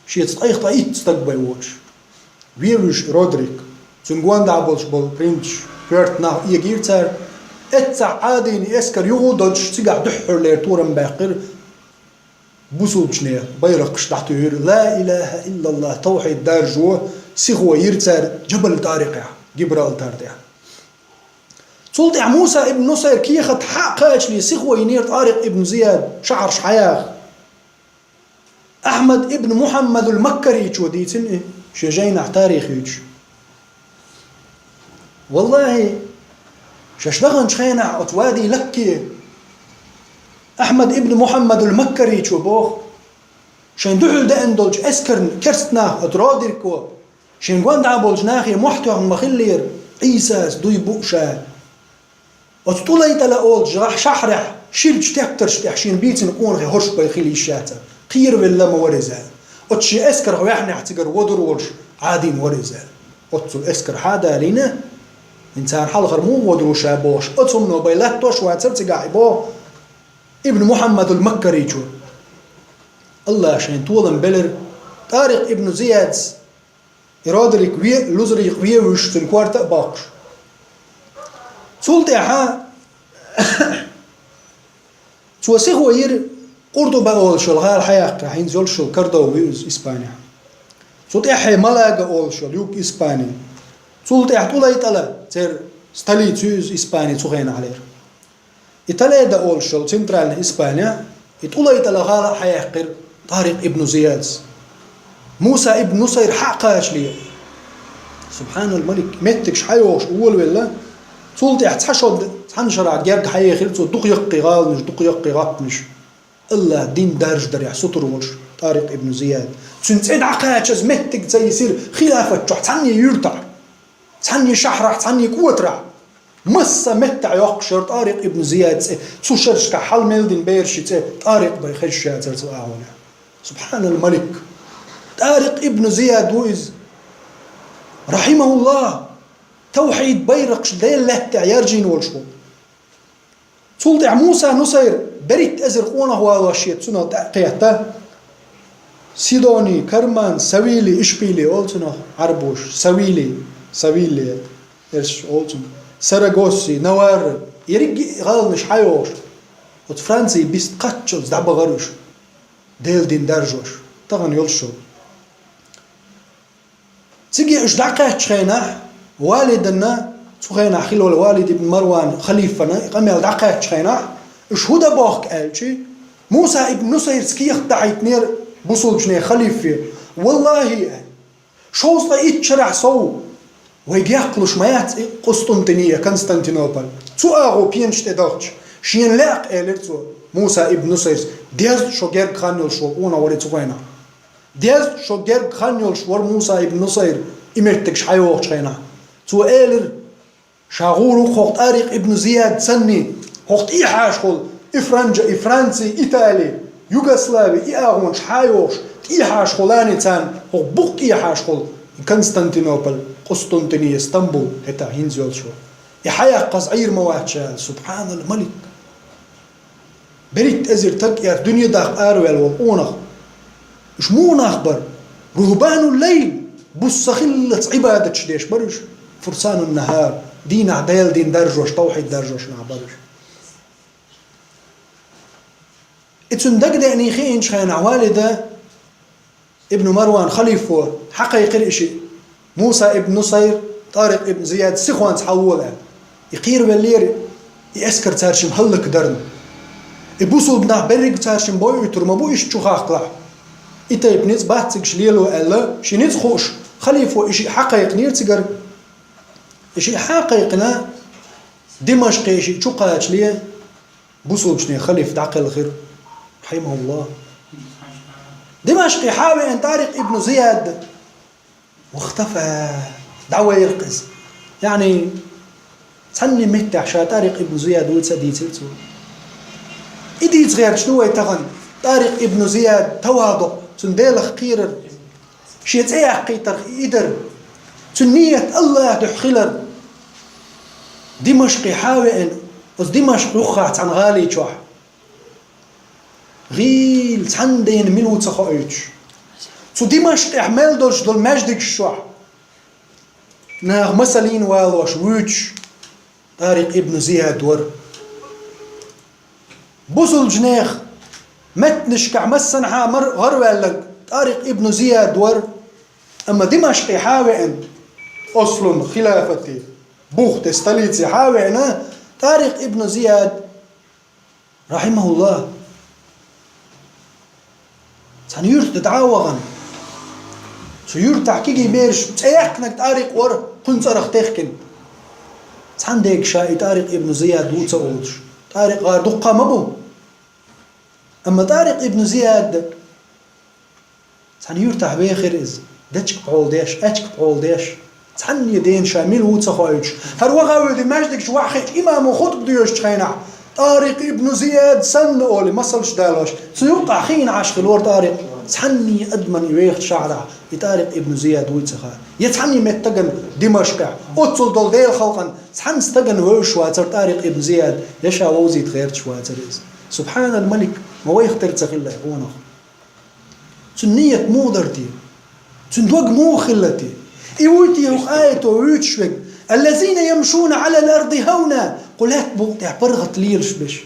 шеца ткъайх ткъе итт стаг бен воцуш. Вевзаш Родрик, цуьнан гондахь болуш болу принцаш, коьрта нах эгийра цара. Эццахь Ӏадийна и эскар юха а доцуш, цигахь дуьххьарлера турам баьккхира. Бусулбанех байракхаш дӀатуьйхира, ла илаха иллаллах, тавхьид даржо, сихо йира цара Джабал ТӀарикъехь, Гибралтар тӀехь. Цул тӀаьхьа Муса ибн Нусайр кехат хьа а кхачале, сихо йинера ТӀарикъ ибн Зияд шахьарш хьаяха. Ахьмад ибн Мухьаммадул Маккаричо дийцина и шен жайнахь тарихийчу. Валлахьи, шаьш даханчу хенахь оцу Вади Лакке Ахьмад ибн Мухьаммадул Маккаричо боху, шайн дуьхьал деана долчу эскарна керст нах оцу Родерикко, шен гонаха болчу нахе мохь тоьхна ма-хиллера, Ӏийсас дуй бу ша. Оцу ТӀулайтӀала олучу шахьрехь ширачу тептарш тӀехь шена бийцина къонахий хӀорш бен хила йиш яцара. Кхеравелла ма вара иза. Оцу шен эскарх ваьхьнехь цигара водур волуш Ӏадийна вара иза. Оццул эскар хьа а далийна, хӀинца царна хьалхара муха водур ву ша бохуш, оцу хӀумано бен латтош вацара цигахь и боху Ибн Мухьаммадул Маккаричо. Аллаха шайн толам белира ТӀарикъ ибн Зияд, и Родерик ве, Лузрик ве вуьйш, цуьнан корта а боккхуш. Цул тӀаьхьа цо сихо йира Къуртуба олуш йолу гӀала хьаяккхарехь, хӀинца йолуш йолу Кордова ю иза Испанехь. Цу тӀаьхьа Малага олуш йолу юг Испани. Цул тӀаьхьа ТӀулайтӀала церан столица ю иза Испани цу хенахь лера. И Толедо олуш йолу центральный Испани, и ТӀулайтӀала гӀала а хьаяьккхира ТӀарикъ ибн Зияд. Муса ибн Нусайр хьа а кхачале, субхьанал малик, меттигаш хьайогӀуш волавелла, цул тӀаьхьа цхьа шо, цхьана шарахь герга хьаехира цо дукха яккхий гӀаланаш, дукха яккхий гӀаттамаш. Аллаха дин даржадарехь сутур волуш ТӀарикъ ибн Зияд. Цуьнан цӀе дӀакхачаза меттиг ца йисира хилафат чохь цхьанне юьртахь. Цхьанне шахьрахь, цхьанне кӀотарахь. Масса меттехь йоккхуш яра ТӀарикъ ибн Зияд цӀе, цу шерашкахь хьал мел дина бераш и цӀе ТӀарикъ бен хезаш яцара цу агӀонехь. Субхьанал малик! ТӀарикъ ибн Зияд ву иза. РахьимахӀуллахӀ! Тавхьид байракхаш Делан лаьттахь яржийна волуш ву. Цул тӀаьхьа Муса Нусайр берхӀитта эзар къонах валош шеца цунах тӀе а кхетта, Сидони, Карман, Савили, Ишпили олу цунах Ӏарбоша, Савили, Савили, эрш олу цунах, Сарагосси, Наварра, ерриг а гӀаланаш хьайогӀуш, оцу Францин бист кхаччалц дӀабахара уьш, Делан дин даржош, тахана йолуш йолу. Цига уьш дӀакхаьччу хенахь, Валиданна, цу хенахь хилла волу Валид ибн Марван халифана и къамел дӀакхаьччу хенахь, уьш хӀун дан бохку аьлчи, Муса ибн Нусайрца кехат дахьийтинера бусулбачу нехан халифе. ВаллахӀи, аьлла, шовзткъе итт шарахь сов вайга яккхалуш ма яц и Къустунтиния, Константинополь. Цу агӀо пенаш тӀе дахча, шена лаьа-кх, элира цо Муса ибн Нусайрца, деза шо герга хан йолуш волу къонах вара и цу хенахь. Деза шо герга хан йолуш вара Муса ибн Нусайр и меттигаш хьайогӀучу хенахь. Цо элира, ша гӀур ву хӀокху ТӀарикъ ибн Зияд санний, хӀокху тӀехьашхула и Франжа, и Франци, Итали, Югослави, и агӀонаш хьайогӀуш, тӀехьашхулани царна, хӀокху букъ тӀехьашхула и Константинополь, Къустунтиния, Стамбул, хӀетахь хӀинца йолчо. И хьаяккхаза Ӏийр ма вац ша аьлла, субхьанал малик! БерхӀитта эзар таг, яр дуьне даккха араваьлла волу къонах. Уьш муха нах бара? Рухбанул лайл, буса хиллалц Ӏибадаташ деш бара уьш. Фурсанун нахар, дийнахь Делан дин даржош, тавхьид даржош нах бара уьш. И цуьнан дагадеъний хиъначу хенахь Валида ибн Марван халифо хьакхайкхира и шиъ. Муса ибн Нусайр, ТӀарикъ ибн Зияд сихонца хьавола аьлла. И кхеравеллера и эскар цаьршимма хӀаллакдарна. И бусулба нах берриг цаьршимма бойуьйтур ма бу иштта чу хахкалахь. И тайпа ницкъ бац цига лело аьлла, шен ницкъ хууш, халифо и шиъ хьакхайкхинера цигара. И шиъ хьакхайкхина, Димашкхе и шиъ чу кхачале, бусулбачу нехан халиф дӀакхелхира, рахьимахуллахӀ. Димашкхе хьа а веана ТӀарикъ ибн Зияд, вахтафа, дӀавайра-кх иза. Яъни, цхьанне меттехь ша ТӀарикъ ибн Зияд вуй ца дийцира цо. И дийца гӀерташ ду вай тахана ТӀарикъ ибн Зияд тавадукъ, цуьнан Делах кхерар. Шен цӀе яккхийтарх и дар, цуьнан ният Аллаха дуьхьа хилар. Димашкхе хьа а веана, оцу Димашкъ юххехь цхьана гӀали чохь, гӀийла цхьана дена мила ву ца хоуьйтуш, цу Димашкъехь мел долуш долу маьждигаш чохь наха масаллина валош вуьйцуш ТӀарикъ ибн Зияд вара. Бусулбачу нехан меттанашкахь массанхьа мара гӀараваьлларг ТӀарикъ ибн Зияд вара, амма Димашкъе хьа а веана, ослун хилафате, бухте, столице хьа а веана, ТӀарикъ ибн Зияд, рахьимахуллахӀ, цхьана юьрта дӀа а вахана, цу юьртахь кегий бераш, цӀе яьккхинарг ТӀарикъ вара, кхуьнан цӀарах техкина. Цхьаннега ша и ТӀарикъ ибн Зияд ву ца олуш. ТӀарикъ гӀар дуккха ма бу. Амма ТӀарикъ ибн Зияд цхьана юьртахь вехира иза, дечка пхьол деш, аьчка пхьол деш, цхьанне дена ша мила ву ца хоуьйтуш. ХӀара ваха а вуьйди маьждигаш ваххийчу имамо хутба доьшучу хенахь, ТӀарикъ ибн Зияд санна олий, масалш далош, цу юккъахь хиъна Ӏаш хилора ТӀарикъ. Цхьанне адамна и вехачу шахьарахь и ТӀарикъ ибн Зияд вуй ца хаьа. Я цхьанне меттиган Димашкъехь, оццул долу Делан халкъана цхьана стагана вевзаш вацара ТӀарикъ ибн Зияд, я ша вовзийта гӀерташ вацара иза. Субхьанал-Малик, ма вайх тера ца хилла и къонах. Цуьнан ният муха дара те? Цуьнан дог муха хилла те? И вуй те хӀокху аято вуьйцуш верг: «Аллазина ямшуна Ӏалал арди хӀавна», кху лаьтта букъа тӀехь паргӀат лелаш берш,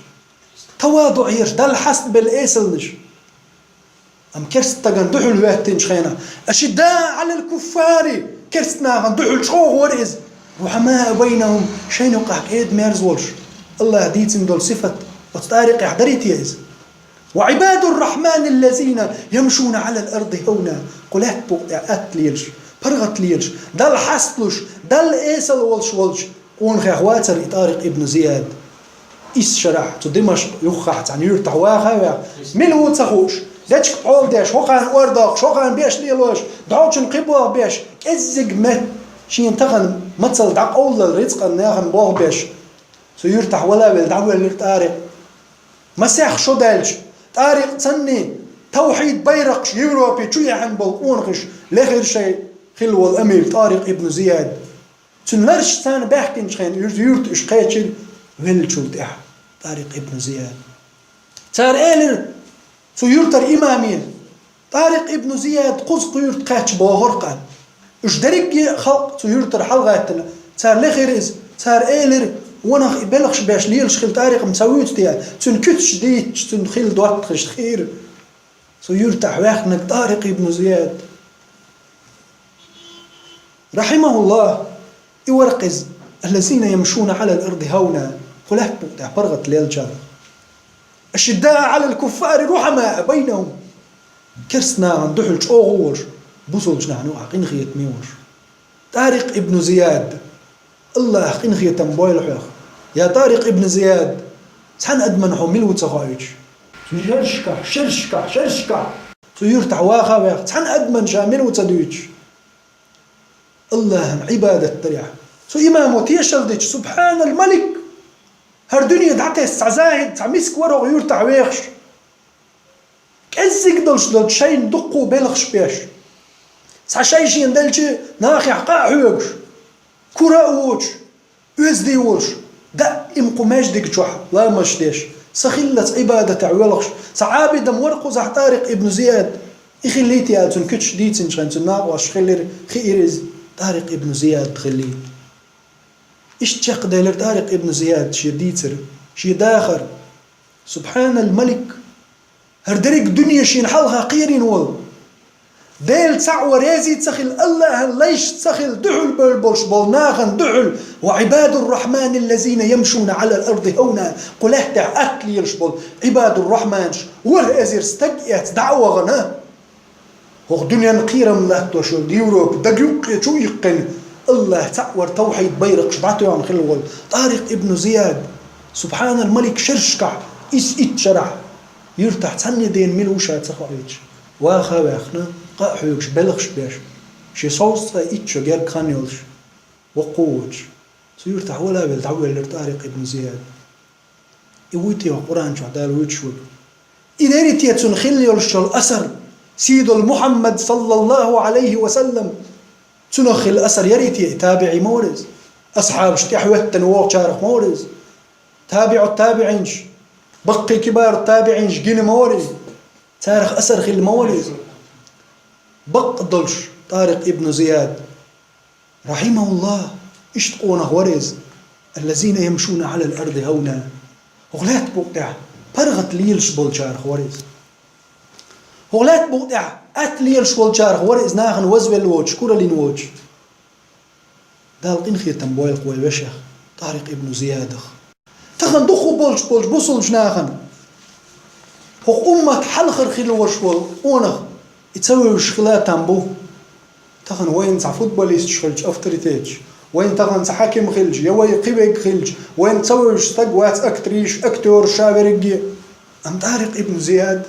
таваду еш, Далла хьастабелла эсалнаш. Амма керста стагана дуьхьал хӀоьттинчу хенахь, «ашиддаъ Ӏалал куффари», керста нахана дуьхьал чӀогӀа вара иза, «рухьамаъ байнахӀум», шайна юкъахь кӀеда-мерза волуш. АллахӀа дийцина долу сифат оцу ТӀарикъехь дарий те иза? «Ва Ӏибадур-рахьманиллазина ямшуна Ӏалал арди хӀавна», кху лаьтта букъа тӀехь атта лелаш, паргӀат лелаш, Далла хьасталуш, Далла эсала волуш волчу къонахех вацара и ТӀарикъ ибн Зияд. Исс шарахь цу Димашкъ юххехь цхьана юьртахь ваха а ваьхна, мила ву ца хууш, дечка пхьол деш, хӀокхарна ор доккхуш, хӀокхарна беш лелош, дӀолчунна кхин болх беш, кӀеззиг метта шена тахана мацалла дӀакъовллал рицкъан нахана болх беш, цу юьртахь вала а велла, дӀавоьллира ТӀарикъ. Масех шо даьлча, ТӀарикъ цхьанний тавхьид байракхаш Европе чу яьхьна болу къонахаш лехира шайн хилла волу амир ТӀарикъ ибн Зияд. Цуьнан лараш царна баьхкинчу хенахь, уьш юьрта уьш кхечира веллачул тӀаьхьа ТӀарикъ ибн Зияд. Цара элира цу юьртара имаме: «ТӀарикъ ибн Зияд кхуза кху юьрта кхаьчча бохура-кх», – аьлла. Уьш дерриге а халкъ цу юьртара хьалагӀаьттина, цара лехира иза, цара элира: «Ванах и белхаш беш лелаш хилла ТӀарикъ-м ца вуьйцу те?» Цуьнан куьцаш дийцча, цуьнан хилла доттагӀашна хиира цу юьртахь ваьхнарг ТӀарикъ ибн Зияд. РахьимахӀуллахӀ, и вара-кх иза: «Аллазина ямшуна Ӏалал арди хӀавна», кху лаьтта букъа тӀехь паргӀат леллачарах. «Ашиддаъ Ӏалал куффари рухьамаъ байнахӀум». Керста нахана дуьхьал чӀогӀа волуш, бусалбачу нахана юкъахь къинхетаме волуш. ТӀарикъ ибн Зияд, АллахӀа къинхетам бойла хьох. Я ТӀарикъ ибн Зияд, цхьана адамна хьо мила ву ца хоуьйтуш? Шершкахь, шершкахь, шершкахь! Цу юьртахь ваха а ваьхна, цхьана адамна ша мила ву ца дуьйцуш? АллахӀан Ӏибадат дарехь, цу имамо тешалла дича, субхьанал-малик! ХӀара дуьне дӀатесна цхьа захӀид, цхьа миска вара хӀокху юьртахь вехаш. КӀеззиг долуш долчу шайна дуккха а белхаш беш, цхьа шай шена делча нахехь къа а хьоьгуш, кура а воцуш, оьзда а волуш, даим кху маьждиг чохь ламазаш деш, сахиллалц Ӏибадатехь воьлхуш, цхьа Ӏабид-м вара кхузахь ТӀарикъ ибн Зияд. И хиллий те аьлла, цуьнан куьцаш дийцинчу хенахь, цуьнан накъосташа хиллера, хиира иза ТӀарикъ ибн Зияд хиллий. Иштта чекхделира ТӀарикъ ибн Зияд шен дийцар, шен дахар. Субхьанал-Малик! ХӀара дерриг дуьне шена хьалха кхерийна волу, Дела цхьаъ ван реза ца хилла, АллахӀан лайш ца хилла, дуьхьал бевлла болуш болу нахана дуьхьал: «Ва Ӏибадур-рахьманиллазина ямшуна Ӏалал арди хӀавна», кху лаьттахь атта лелаш болу Ӏибадур-рахьманаш ворхӀ эзар стаг а эцна дӀа а вахана, хӀокху дуьненна кхерам латтош йолу Европа дага юккъе чу а иккхина, АллахӀ цхьаъ вар тавхьид байракхаш дӀатоьхна хилла волу ТӀарикъ ибн Зияд, субхьанал-малик, шершкахь, исс итт шарахь, юьртахь цхьанне дена мила ву ша ца хоуьйтуш, ваха а ваьхна, къа а хьоьгуш, белхаш а беш, шен сов цкъа итт шо гергга хан йолуш, воккха а воцуш, цу юьртахь вала а велла дӀавоьллира ТӀарикъ ибн Зияд. И вуй те хӀокху Къуръан чохь Дала вуьйцуш верг? И дерриг те цунна хилла йолуш йолу асар, сий долу Мухьаммад, саллаллаху Ӏалайхи ва саллам, цунах хилла асар ярий те? И табиӀий ма вара иза. Асхьабаш тӀаьхьахӀоьттина вогӀучарах ма вара иза. ТабиӀут-табиӀинаш, баккхий кибарут-табиӀинаш гина ма вара иза. Царах асар хилла ма вара иза. Бакъ долуш ТӀарикъ ибн Зияд, рахьимахуллахӀ, иштта къонах вара иза: «Аллазина ямшуна Ӏалал арди хӀавна». ХӀокху лаьтта букъа тӀехь паргӀат лелаш болчарах вара иза. ХӀокху лаьтта букъа тӀехь атта лелаш волчарах вара иза, нахана вазвелла воцуш, кураллина воцуш. Дала къинхетам бойла-кх вай вешех, ТӀарикъ ибн Зиядах. Тахана дукха болчу, болчу бусулбачу нахана, хӀокху уммат хьалхара хилла волуш волу къонах, и ца вевзаш хила там бу. Тахана вайна цхьа футболисташ хилча, авторитеташ, Вайн тахана цхьа хьаким хилча, я вай кхин верг хилча, вайна ца вевзаш стаг вац, актриса, актёр, ша верриге. Амма ТӀарикъ ибн Зияд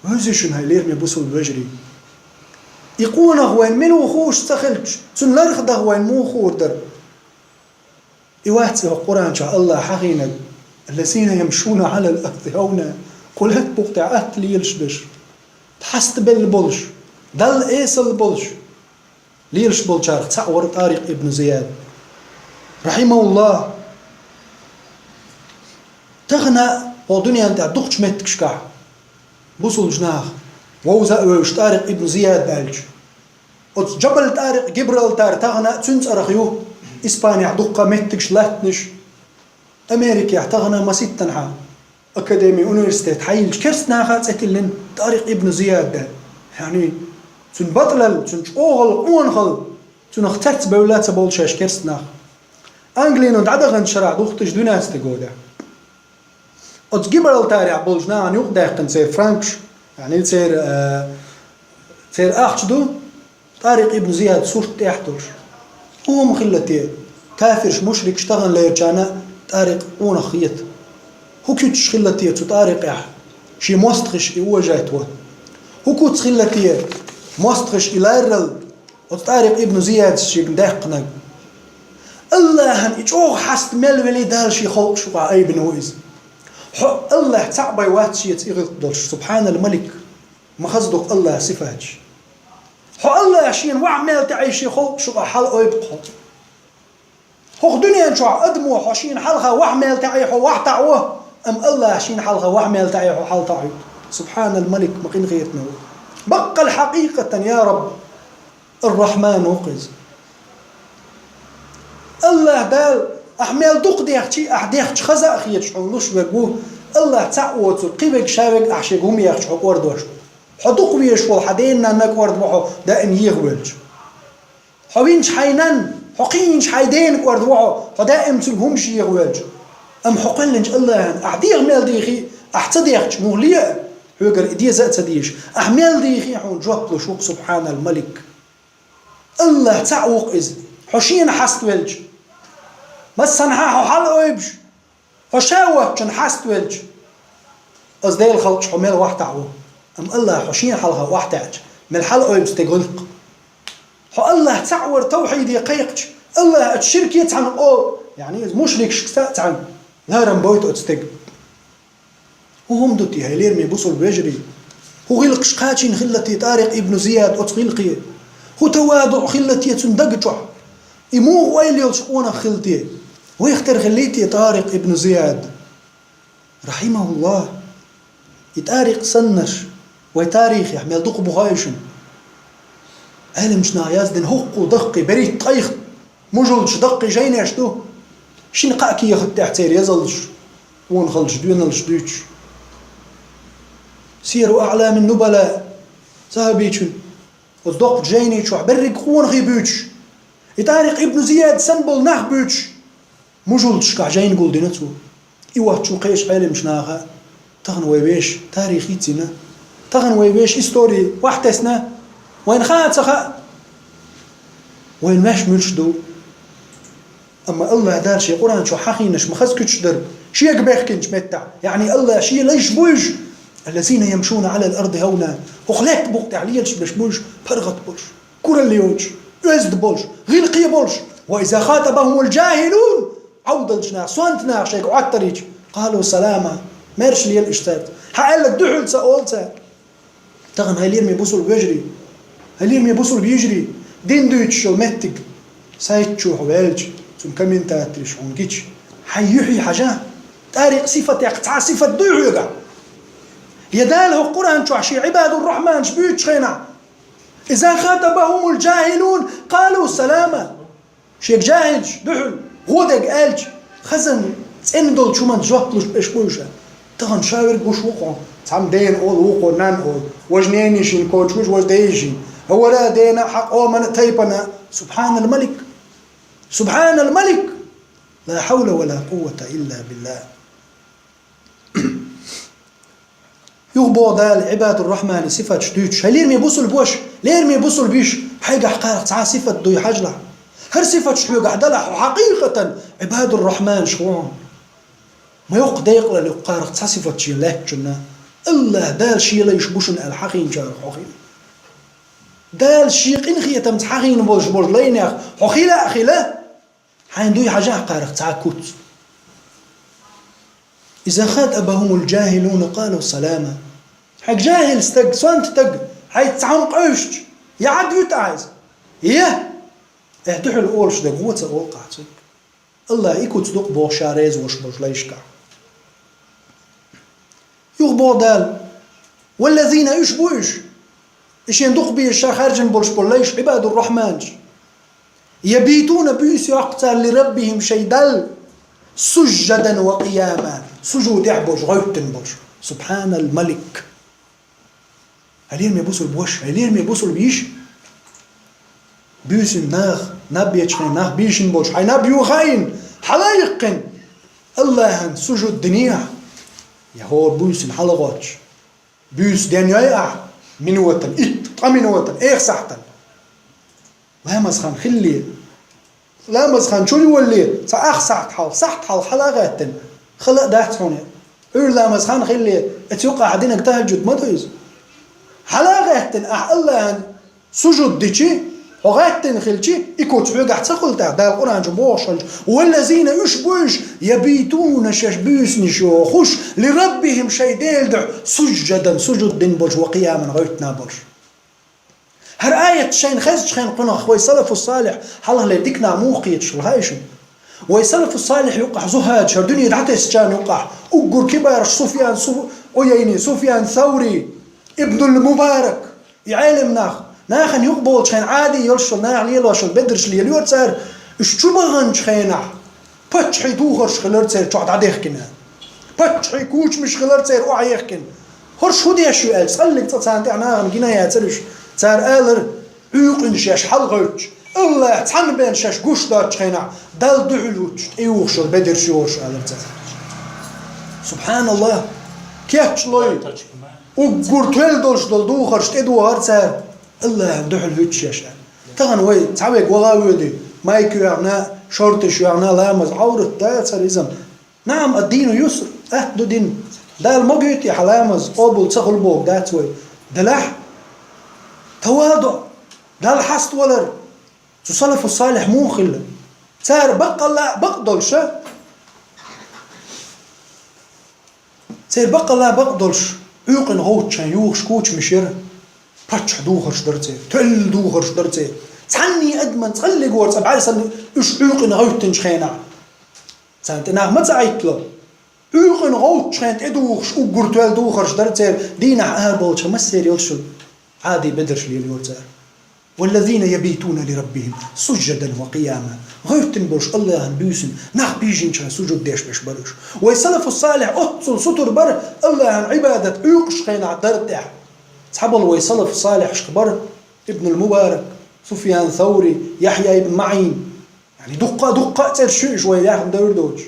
вевзаш ву, хӀай лераме бусалба вежарий. И къонах вайна мила ву хууш ца хилча, цунна лархӀа даха вайна муха хуур дара? И вац-кх Къуръан чу АллахӀа хьахийнарг: «الذين يمشون على الأرض هونا», кху лаьтта букъа тӀа атта лелаш берш, хьастабелла болаш, Далла эсала болаш. Лелаш болчарех цхьаъ вар ТӀарикъ ибн Зияд, рахьимахӀуллахӀ. Тахана а хӀокху дуьнен тӀехь дукхачу меттигашкахь бусалба наха вовза а вевзаш ТӀарикъ ибн Зияд аьлча, оцу Джабал ТӀарикъ, Гибралтар, тахана а цуьнан цӀарах ю Испанехь дуккха меттигаш латтанаш, Америкехь тахана а маситтанхьа академи, университет хьайиллачу керста наха а цӀе тиллина ТӀарикъ ибн Зияд аьлла. Яъни, цуьнан батӀалалла, цуьнан чӀогӀалла къонахалла, цунах цец бевлла а ца бовлу шаьш керста нах. Англино дӀадаханчу шарахь духтуш дуьненна стаг ву дехь. Оцу Гибралтарехь болчу нахана юкъадаьккхина церан франкаш, яъни церан, э, церан ахча ду, ТӀарикъ ибн Зияд сурт тӀехь а долуш. ХӀун хӀума хилла те? Кафирш, мушрикаш таханлерчарна а ТӀарикъ къонах хета. ХӀун куьцаш хилла те цу ТӀарикъехь, шен мостагӀаш и уважать ван? ХӀун куц хилла те мостагӀаш и ларрал оцу ТӀарикъ ибн Зияда шега даьккхинарг? АллахӀана и чӀогӀа хьаста мел велий, Дала шен халкъаш юкъахь айбина ву иза. Хьо АллахӀ цхьаъ бен вац шеца и гӀиллакх долуш, субхьанал малик. Ма хаза ду-кх АллахӀан сифаташ. Хьо АллахӀа шена ваьхьа мел таӀий шен халкъаш юкъахь хьала ойбу-кх хьо. ХӀокху дуьнен чохь адамо хьо шена хьалха ваьхьа мел таӀий хьо ваьхьа таӀаво, амма АллахӀа шена хьалха ваьхьа мел таӀий хьо хьала таӀуьйту. Субхьанал малик, ма къинхетаме ву. Баккъал хьакъикъатан, я Рабби, Ар-Рахьман ву-кх иза. АллахӀ Дала, ахь мел дукха дехчий, ахь дехча хаза а хеташ хьуна луш верг ву. АллахӀ цхьаъ воцург, кхин верг, ша верг ахь шега хӀума ехча хьо кӀордош ду. Хьо дукха везаш волу хьан дена-нанна кӀордаво хьо даим ехавелча. Хьо винчу хьайн нанна, хьо кхиийнчу хьайн дена кӀордаво хьо, хьо даим цуьнга хӀумаш ехавелча. Амма хьо кхоьллинчу АллахӀана ахь деха мел дийхий, ахь ца дехча муха ле а, хьоьгара и деза а ца дезаш, ахь мел дийхий хьуна жоп луш ву-кх, субхьанал малик. АллахӀ цхьаъ ву-кх иза, хьо шена хьаставелча. Массанхьа хьо хьала ойбуш, хьо ша воцчунна хьаставелча, оцу Делан халкъаш хьо мел ваьхьа таӀаво. Амма АллахӀа хьо шена хьалха ваьхьа таьӀча, мел хьала ойбу стеган гӀиллакх. Хьо АллахӀ цхьаъ вар тавхьиде кхайкхича, АллахӀа оцу ширке цхьаьна къо-, яъни иза мушрикашца а цхьаьна ларам бойту оцу стеган. ХӀун хӀума ду те, хӀай лераме бусалба вежарий? ХӀун гӀиллакхаш кхачийна хилла те ТӀарикъ ибн Зияд оцу гӀиллакхе? ХӀун таваду хилла те цуьнан даг чохь? И муха ойла йолуш къонах хилла те? Вайх тера хиллий те ТӀарикъ ибн Зияд, рахьимахӀуллахӀ? И ТӀарикъ саннарш вайн тарихехь мел дукха бу хаий шуна? Ӏеламчу наха яздина хӀокху даккхий, берхӀитта, ткъайх мужалчу даккхий жайнеш ду. Шина-кхаа кехат тӀехь церан язаллаш, къонахаллаш, доьналлаш дуьйцуш. Сияру АӀламин Нубала, Захьабичун оцу доккхачу жайни чохь берриг къонахий буьйцуш. И ТӀарикъ ибн Зияд санна болу нах буьйцуш. Мужалчашкахь жайна гулдина цо. И воцчу кхечу Ӏеламчу наха, тахана вай вешан тарих йицйина, тахана вай вешан истори охьатесна, вайна хаа а ца хаьа, вайна ваьш муьлш ду. Амма АллахӀ Дала шен Къуръан чохь хьахийнарш ма хаза куьцаш дара, шега бехкинчу меттехь, яъни АллахӀа шен лайш буй уьш, «الذين يمشون على الأرض هونا», хӀокху лаьтта букъа тӀехь лелаш берш буй уьш, паргӀат болуш, куралла йоцуш, оьзда болуш, гӀиллакхе болуш. «وإذا خاطبهم الجاهلون», Ӏовдалчу наха, сонта наха шайга Ӏоттарийча, «قالوا سلاما», маьрша лела уьш цаьрца. Хьан аьлларг дуьхьал ца олу цара. Тахана, хӀай лераме бусалба вежарий, хӀай лераме бусалба йижарий, дин дуьйцуш йолу меттиг сайт чу хьо ваьлча, цуьнан комментатораш хьуна гича, хьайн юьхье хьажа, ТӀарикъ сифатех цхьа сифат дуй хьоьгахь? Я Дала хӀокху Къуръан чохь шен Ӏибадур-Рахьманаш буьйцучу хенахь, «إذا خاطبهم الجاهلون قالوا سلاما». Шега жаьхӀилча дуьхьал гӀо дерг аьлча, хазан цӀена долчу хӀуманца жоп луш берш буй уьш. Тахана ша верг гуш ву-кх хьуна, цхьамма дена олу, вукхо нанна олу, важа ненайишина коча вуьжу, важа дайишина. ХӀавара а дена а, хьан къомана а, тайпана а. Субхьанал малик! Субхьанал малик! لا حول ولا قوة إلا بالله. Юха боху Дала Ӏибадур-Рахьманан сифаташ дуьйцуш: хӀай лераме бусалба ваша, лераме бусалба йиша, хьайгахь кхарах цхьа а сифат дуй хьажалахь. ХӀара сифаташ хьоьгахь далахь, хьо хьакъикъатан Ӏибадур-Рахьманаш хьо. Ма йоккха декъалалла ю кхарах цхьа сифат шен лаьттачунна. АллахӀ Дала шен лайш бу шуна аьлла хьахийначарах хьо хила. Дала шен къинхетамца хьахийна болуш болчу лайнех хьо хила а хила, хьайна дуй хьажахь кхарах цхьа куц. إذا خاطبهم الجاهلون قالوا سلاما. Хьайга жахӀил стаг, сонта стаг, хьайца цхьа хӀума къевшича, я Ӏад вуьту ахьа иза? Я! Эхь, дуьхьал олуш дерг гӀо ца олу ахь цуьнга. АллахӀа и куц ду-кх боху ша реза волуш болчу лайшкахь. Юха боху Дала: «والذين», уьш бу уьш, и шен дукха безаш ша хаьржина болуш болу лайш, Ӏибадур-Рахьманаш. «يبيتون», буьйса йоккху цара, «لربهم», шайн Далла, «سجدا وقياما», сужудехь болуш, гӀевттина болуш. Субхьанал-Малик. Хьай лераме бусулба ваша, хьай лераме бусулба йиша. Буьйсанна нах, наб ечу хенахь нах бийшина болуш, хьайн наб юха хаийна, хьала а йиккхина, АллахӀан сужуд динехь, я хӀора буьйсанна хьалагӀоттуш, буьйса денъяй ахь минотан, итт, ткъа минотан, эха сахьтан. Ламаз хан хиллале, ламаз хан чу йолале, цхьа ах сахьт хьалха, сахьт хьалха хьала а гӀаьттина, хала а дац хьуна. Ӏуьйра ламаз хан хиллале, оцу юккъехь динарг тахӀаджуд ма ду иза. Хьала а гӀаьттина, ахь АллахӀан сужуд дичи, хьо гӀаьттина хилчи, и куц хьоьгахь ца хуьлу тӀаккха, Дала Къуръан чу бохуш хилча: «والذين», уьш бу уьш, «يبيتون», шаьш буьйсанаш йохуш, «لربهم», шайн Делан дуьхьа, «سجدا», сужуд дина болуш, «وقياما», гӀевттина болуш. ХӀара аят шайна хезачу хенахь кхунах вай салафу салихь хьалхалера дика нах муха кхеташ хилла хаьий шуна? Вай салафу салихь юккъахь зухӀадаш, хӀара дуьне дӀатесначарна юккъахь уггар кибараш Суфьян Су-, Ӏуяйни, Суфьян Саври, Ибнуль Мубарак, и Ӏелам нах, нахана юкъа болчу хенахь Ӏади йолуш йолу, наха лелош йолу бедарш лелайора цара, уьш чу баханчу хенахь, паччахьий духарш хилар церан чохь дӀадехкина. Паччахьий кучамаш хилар церан охьаехкина. ХӀорш хӀун деш ю аьлча, цкъа а цкъа царна тӀехь нахана гина яцара уьш. Цара алара: «Ӏуьйкъина шаьш хьалагӀевтташ, АллахӀ цхьаьна бен шаьш гуш доцучу хенахь, Далла дуьхьал хӀуттуш, тӀеюхуш йолу бедарш ю хӀорш», — алара цара. СубхьаналлахӀ! Кечлой! Уггар тоьлла долуш долу духарш тӀедухара цара, АллахӀан дуьхьал хӀуттуш шаьш аьлла. Тахана вай цхьа верг ваха а воьдий, майка йоьхна, шорташ йоьхна, ламаз Ӏоврат дацара иза. «نعم، الدين يسر», атта ду дин. Дала ма гуьйту и хьан ламаз, къобал ца хуьлу бохург дац вай. Делахь, таваду, Далла хьаставалар. Цу салафу салихь муха хилла? Цара баккъалла а бакъ долуша, церан баккъалла а бакъ долуш, Ӏуьйкъина гӀовттачу хенахь юхуш кучамаш яра, паччахь духарш дара церан, тоьлла духарш дара церан. Цхьанний адаман цкъа а легора цкъа бӀаьрсанна уьш Ӏуьйкъина гӀевттинчу хенахь. Царна тӀе нах ма ца Ӏиттало. Ӏуьйкъина гӀовттачу хенахь тӀедухуш уггар тоьлла духарш дара церан, дийнахь ара болчу массеран йолуш йолу Ӏади бедарш лелайора цара. «والذين يبيتون لربهم سجدا وقياما». ГӀевттина болуш АллахӀан буьйсанна, нах бийшинчу хенахь сужуд деш берш бара уьш. Вай салафу салихь оццул сутара бара АллахӀан Ӏибадат Ӏуьйкъачу хенахь дар тӀехь. Цхьаболу вай салафу салихьашкахь бара Ибнуль Мубарак, Суфьян Саври, Яхья ибн МаӀин. Яъни дуккха а, дуккха а цӀераш ю уьш вай яхна девр доцуш.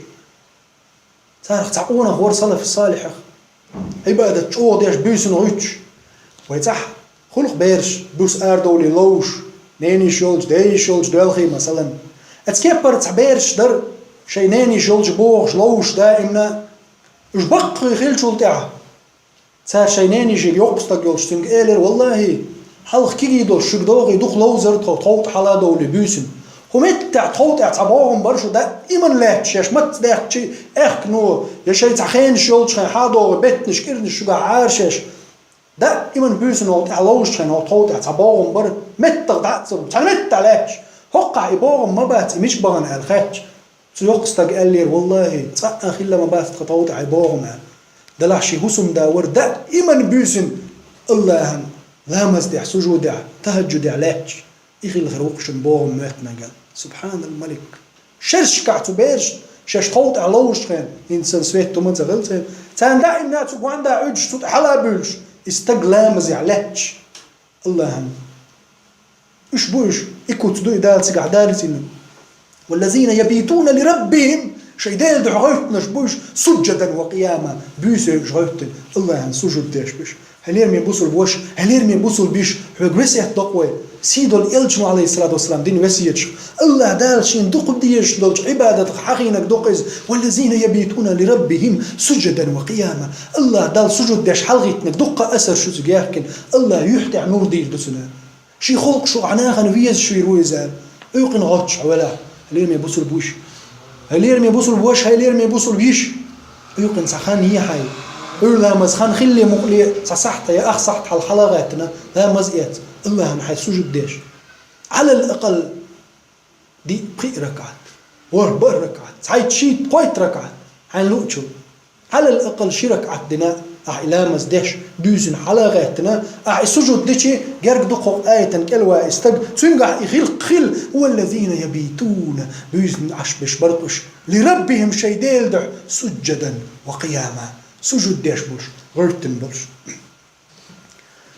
Царах цхьа къонах вара салаф салихьех, Ӏибадат чӀогӀа деш, буьйсанна гӀуьттуш. Вай цӀахь хуьлу-кх бераш, буьрса арадовлий ловзуш, ненайиша йолчу, дейиша йолчу доьлхий, масалан. Оцу кепара цхьа бераш дара, шайн ненайиша йолчу бохуш ловзуш даимна, уьш баккхий хиллачул тӀаьхьа. Цара шайн ненайишига йоккха стаг йолуш цуьнга элира: «ВаллахӀи, хьалха кегий долуш шуьга догӀий дукха ловзар тхо, тхов тӀе хьала а довлий буьйсанна. ХӀун меттехь тхов тӀехь цхьа богӀум бара шу даиман лаьтташ, шаьш мацца даьккхича а аьхкано, я шайн цхьа хенаш йолчу хенахь хьа а догӀий беттанаш, кӀирнаш шуьгахь Ӏара шаьш. Даиман буьйсанна хӀокху тӀехь ловзучу хенахь хӀокху тхов тӀехь цхьа богӀум бара, меттах дӀа а ца луш, цхьана меттехь лаьтташ. ХӀоккхахь и богӀум ма бац, и мича бахана?» — аьлла хаьттича. Цу йоккха стага аьллера: «ВаллахӀи, цкъа а хилла ма бац тхан тхов тӀехь и богӀум», — аьлла. Делахь шен хӀусамда вара даиман буьйсанна АллахӀан ламаз тӀехь, сужудехь, тахӀаджудехь лаьтташ. И хилла хир ву-кх шуна богӀум моьттинарг аьлла. Субхьанал-Малик! Шершкахь цу бераш шаьш тхов тӀехь ловзучу хенахь, хӀинца санна свет хӀума ца хилла церан, царна даимна цу гондахь Ӏуьдуш, цу тӀе хьала а буьйлуш, и стаг ламазехь лаьтташ. АллахӀан Уьш бу уьш, и куц ду и Дала цигахь далийцина. «والذين يبيتون لربهم Шайн Даьла духьа гӀевттинарш бу уж, суджадан ва къияма, буьйса йойъуш гӀевттина, Аллахьана сужуд деш бу уж. Хьай лераме бусалба воша, хьай лераме бусалба йиша, хьоьга весет до-кх вай, сий долча элчано, Ӏалайхи ссалату вассалам, дина весеташка. Аллахь Дала шена дукха дезаш долча Ӏибадатех хьахийнарг да-кх из: «والذين يبيتون لربهم سجدا وقياما». Аллахь Далла сужуд деш хьалхийттинарг, дуккха а асар шу цу гехкина, Аллахь юьхь тӀехь нур дийр ду цунна. Ший халкъ шу, хьа нахана везаш вийр ву иза. Ӏуйкъана гӀотташ хьо велахь, хьай лераме бусалба воша. Хьай лераме бусалба воша, хьай лераме бусалба йиша. Ӏуйкъана цхьа хан е хьай. Ӏуйра ламаза хан хилале мукъале, цхьа сахьат е ах сахьат хьалха хьала а гӀаьттина, ламаз эца, Аллахьана хьай сужуд деш. Ӏалал акъал диъ-пхиъ ракаӀат, ворхӀ-бархӀ ракаӀат, цхьайтта-шийтта-кхойтта ракаӀат, хьайна луъчул. Ӏалал акъал ши ракаӀат дина ахь и ламаз деш, буьйсанна хьала а гӀаьттина, ахь и сужуд дичи, герга ду-кх хӀокху аятан кӀел ван и стаг, цуьнгахь и гӀиллакх хилла: «والذين يبيتون», буьйсанна Ӏаш беш бара-кх уьш, «لربهم», шайн Даьла духьа, «سجدا وقياما», сужуд деш болуш, гӀевттина болуш.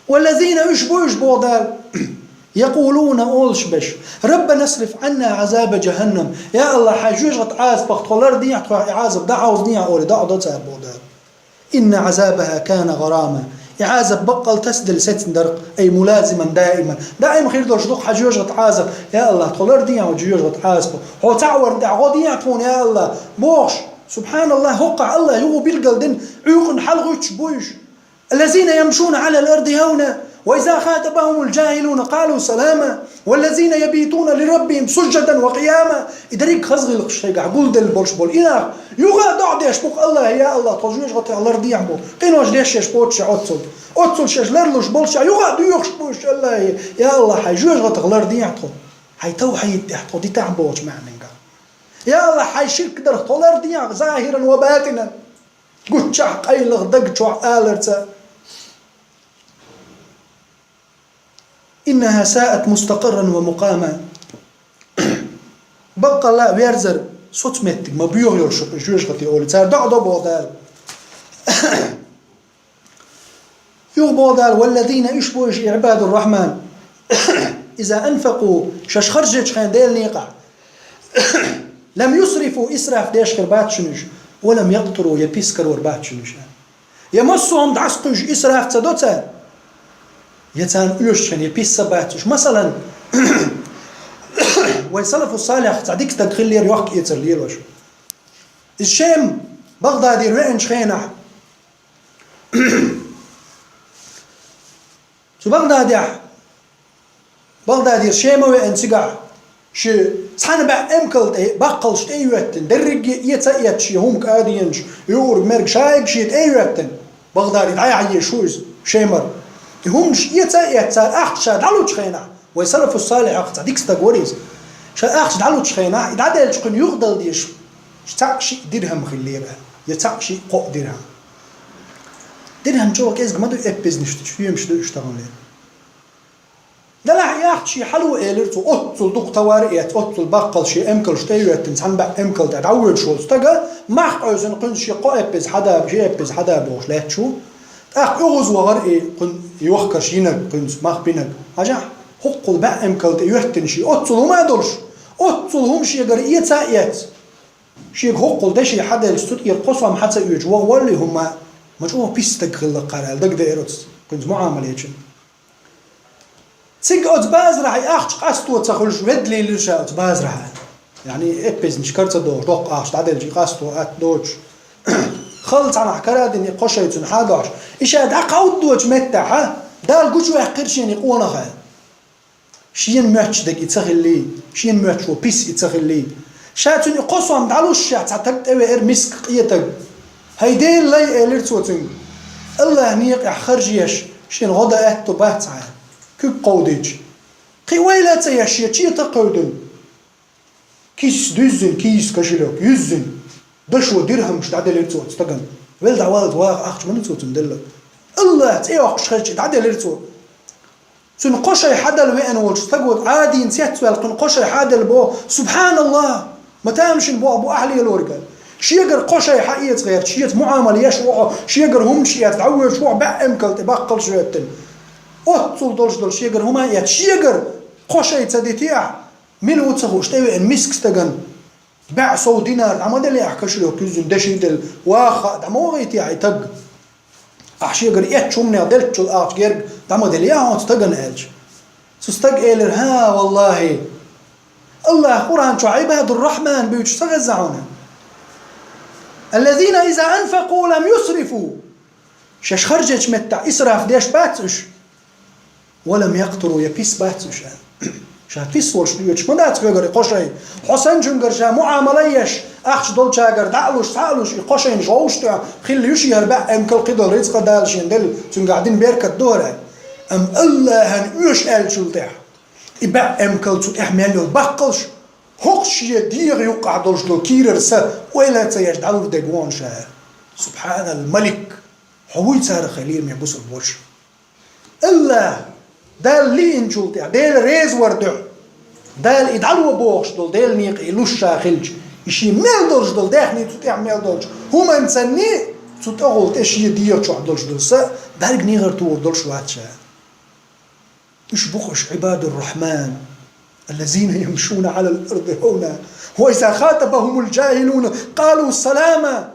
«والذين», уьш бу уьш, боху Дала, «يقولون», олуш беш: «ربنا اصرف عنا عذاب جهنم». Я Аллахь, хьайн жоьжахатин Ӏазапах тхо лардехьа, тхох и Ӏазап дӀахьовзадехьа, олий, доӀа до цара, боху Дала. «إن عذابها كان غراما». И Ӏазап баккъал тасаделла сецна дара-кх, ай, «ملازما دائما». Даим хир долуш ду-кх хьан жоьжахатин Ӏазап. Я Аллахь, тхо лардехьа хьайн жоьжахатин Ӏазапах. Хьо цхьаъ варна тӀехь гӀо дехьа тхуна, я Аллахь, бохуш. СубхьаналЛахь, хӀокхахь Аллахь юха билгалдина, Ӏуьйкъана хьалагӀуьттуш бу уьш. «الذين يمشون على الأرض هونا وإذا خاطبهم الجاهلون قالوا سلاما والذين يبيتون لربهم سجدا وقياما». И дерриг хаза гӀиллакхаш шайгахь гулделла болуш болу и нах юха а доӀа деш бу-кх Аллахье: «Я Аллахь, тхо жоьжахатех лардехьа», боху. Къинош деш еш боцуш оццул. Оццул шаьш ларлуш болчохь юха а доьхуш бу уьш Аллахье: «Я Аллахь, хьайн жоьжахатех лардехьа тхо. Хьайн тавхьид тӀехь тхо дитахьа», бохучу маьӀнехь. «Я Аллахь, хьайн ширк дарх тхо лардехьа, захӀиран ва батӀинан». Гуччахь, къайлаха, даг чохь аларца. «إنها ساءت مستقرا ومقاما». Баккъалла а верзар, соцу меттиг ма боьха йолуш ю-кх и жоьжахати, олий, цара доӀа до, боху Дала. Юха боху Дала: «والذين», уьш бу уьш, и عباد الرحمن, «إذا أنفقوا», шаьш харжечу хенахь Делан некъахь, «لم يسرفوا», исраф деш хир бац шуна уьш, «ولم يقتروا», я пис карор бац шуна уьш. Я массо а хӀума дӀасакхуьйсуш исраф ца до цара, я царна оьшучу хенахь я пис а бац уьш. Масалан, вайн салафу салихь цхьа дика стаг хиллера, йохк-эцар лелош. Иза Шема, БагӀдадера веанчу хенахь, цу БагӀдадехь, БагӀдадера Шема веана цигахь, ши цхьана бӀе эмкал тӀе, баккхалш тӀе а йоьттина, дерриге а эца а эцна шен хӀума, кӀаденаш, юург, мерг, шайга шен тӀе а йоьттина, БагӀдаде дӀаяхьа езаш ву иза Шемара. И хӀуманаш эца а эцна, цара ахча ша дӀалучу хенахь, вайн салафу салихьех цхьа дика стаг вара иза. Ша ахча дӀалучу хенахь, и дӀаделча кхуьнан юхадала дезаш цхьаъ-шиъ дирхӀам хиллера, я цхьаъ-шиъ кхоъ дирхӀам. ДирхӀам чӀогӀа кӀезиг ма ду, эппазнаш ду, стоьмаш ду уьш тахана лер. Делахь и ахча шен хьало, элира цо, оццул дукха товар а эцна, оццул баккхалш шен эмкалш тӀе а йоьттина, цхьана бӀе эмкал тӀе дӀавоьдуш волу стага, мах къевсина, кхуьнца шен кхо эппаза хьада, ши эппаза хьада бохуш лаьтташ ву. ТӀаккха оьгӀаз вахара и кхуьнан йохкарш йинарг, кхуьнца мах бинарг. Хьажахь, хӀоккхул бӀе эмкал тӀе йоьттина шен, оццул хӀума а долуш, оццул хӀума шегара эца а эцна. Шега хӀоккхул деши хьаделча, цу тӀера кхо сом хьа ца оьцуш, ваха воллий хӀума, ма чӀогӀа пис стаг хиллакх-кх хӀара аьлла, дагадеара оцу кхуьнца муӀамалечун. Цига оцу базарахь и ахча къасто ца хуьлуш, ведда лелира ша оцу базарахь. Яъни, эппазнаш кара ца дохуш, доккха ахча дӀаделча, и къасто атта доцуш. Халла цхьанхьа кара а дина, и кхо шай цунна хьа а дохьуш. И ша дӀакховдадочу меттехь, Дала гучуваьккхира шена и къонах. Шена моьттуш дерг и ца хиллий, шена моьттуш волу пис и ца хиллий. Ша цуьнан и кхо сом дӀалушшехь, цхьа стаг тӀевеара, миска, къе стаг. «ХӀай Делан лай», — элира цо цуьнга, — «Аллахьан некъехь харжа еш шена гӀо дан аьтто бац хьан, куьг кховдийча». Кхин ойла а ца еш, шен чета а кхевдина, киса дуьззина, киса, кошелёк юьззина, дашо дирхӀамаш дӀаделира цо оцу стагана. Велла дӀаваллалц ваха ахча ма ду цо цунна делла. Аллахь цӀе йоккхуш хезча, дӀаделира цо. Цуьнан кхо шай хьадала веана волчу стага Ӏадийна цецваьлла, кхуьнан кхо шай хьаделла боху: «СубхьаналЛахь! Ма тамашийна боху бу ахь лелориг». Шегара кхо шай хьаэца гӀерташ, шеца муӀамал еш ву хьо, шегара хӀуманаш эца дӀавоьдуш ву хьо, бӀе эмкал тӀе баккхалш а йоьттина. Оццул долуш долу шегара хӀума а эца, шегара кхо шай ца дитий ахь, мила ву ца хууш тӀевеана миска стагана бӀаь сов динар дӀа ма деллехь кошелёк юьззина деши делла, ваха а дӀа ма вахийтехь и таг. Ахь шегара эцначу хӀуманех деллачул ахча герга дӀа ма деллехь хьо оцу стагана аьлча. Цу стага элира: «ХӀа, валлахӀи, АллахӀа Къуръан чохь Ӏибадур-Рахьман буьйцуш ца хезна хьуна? Аллазина иза анфакъу лам юсрифу». Шаьш харжечу меттехь исраф деш бац уьш. «Ва лам якътуру», я пис бац уьш аьлла. Ша пис волуш доьдуш ма дац хьоьгара кхо шай. Хьо санначуьнгара ша муӀамала а еш, ахча долчагара дӀа а луш, цхьаъ а луш, и кхо шайна вовшахтоьхна хилла ю шен хӀара бӀаь эмкал кхидолу рицкъа Дала шена делла, цуьнгахь дина беркат ду хӀара. Амма АллахӀана оьшу аьллачул тӀаьхьа и бӀаь эмкал, цу тӀехь мел йолу баккхалш, хӀокху шен дегӀан юккъахь долуш долу кийрара са ойла а ца еш дӀалур дерг ву хьуна ша. Субхьанал-Малик! Хьо вуй царах, хьоме бусалба ваша? АллахӀ, Дала лиъначул тӀаьхьа, Дела реза вар дуьхьа, Дала и дӀало бохуш долу Делан некъа и луш ша хилча, и шен мел долуш долу, даьхни цу тӀехь мел долчу хӀуманца санний, цу тӀехула тӀе шен дегӀан чохь долуш долу са дӀаьрга негӀар тухур долуш вац ша. Уьш бу-кх уьш Ӏибадур-Рахьман, аллазина ямшуна Ӏалал арди хӀавна, ва иза хатабахумул джахилуна къалу салама.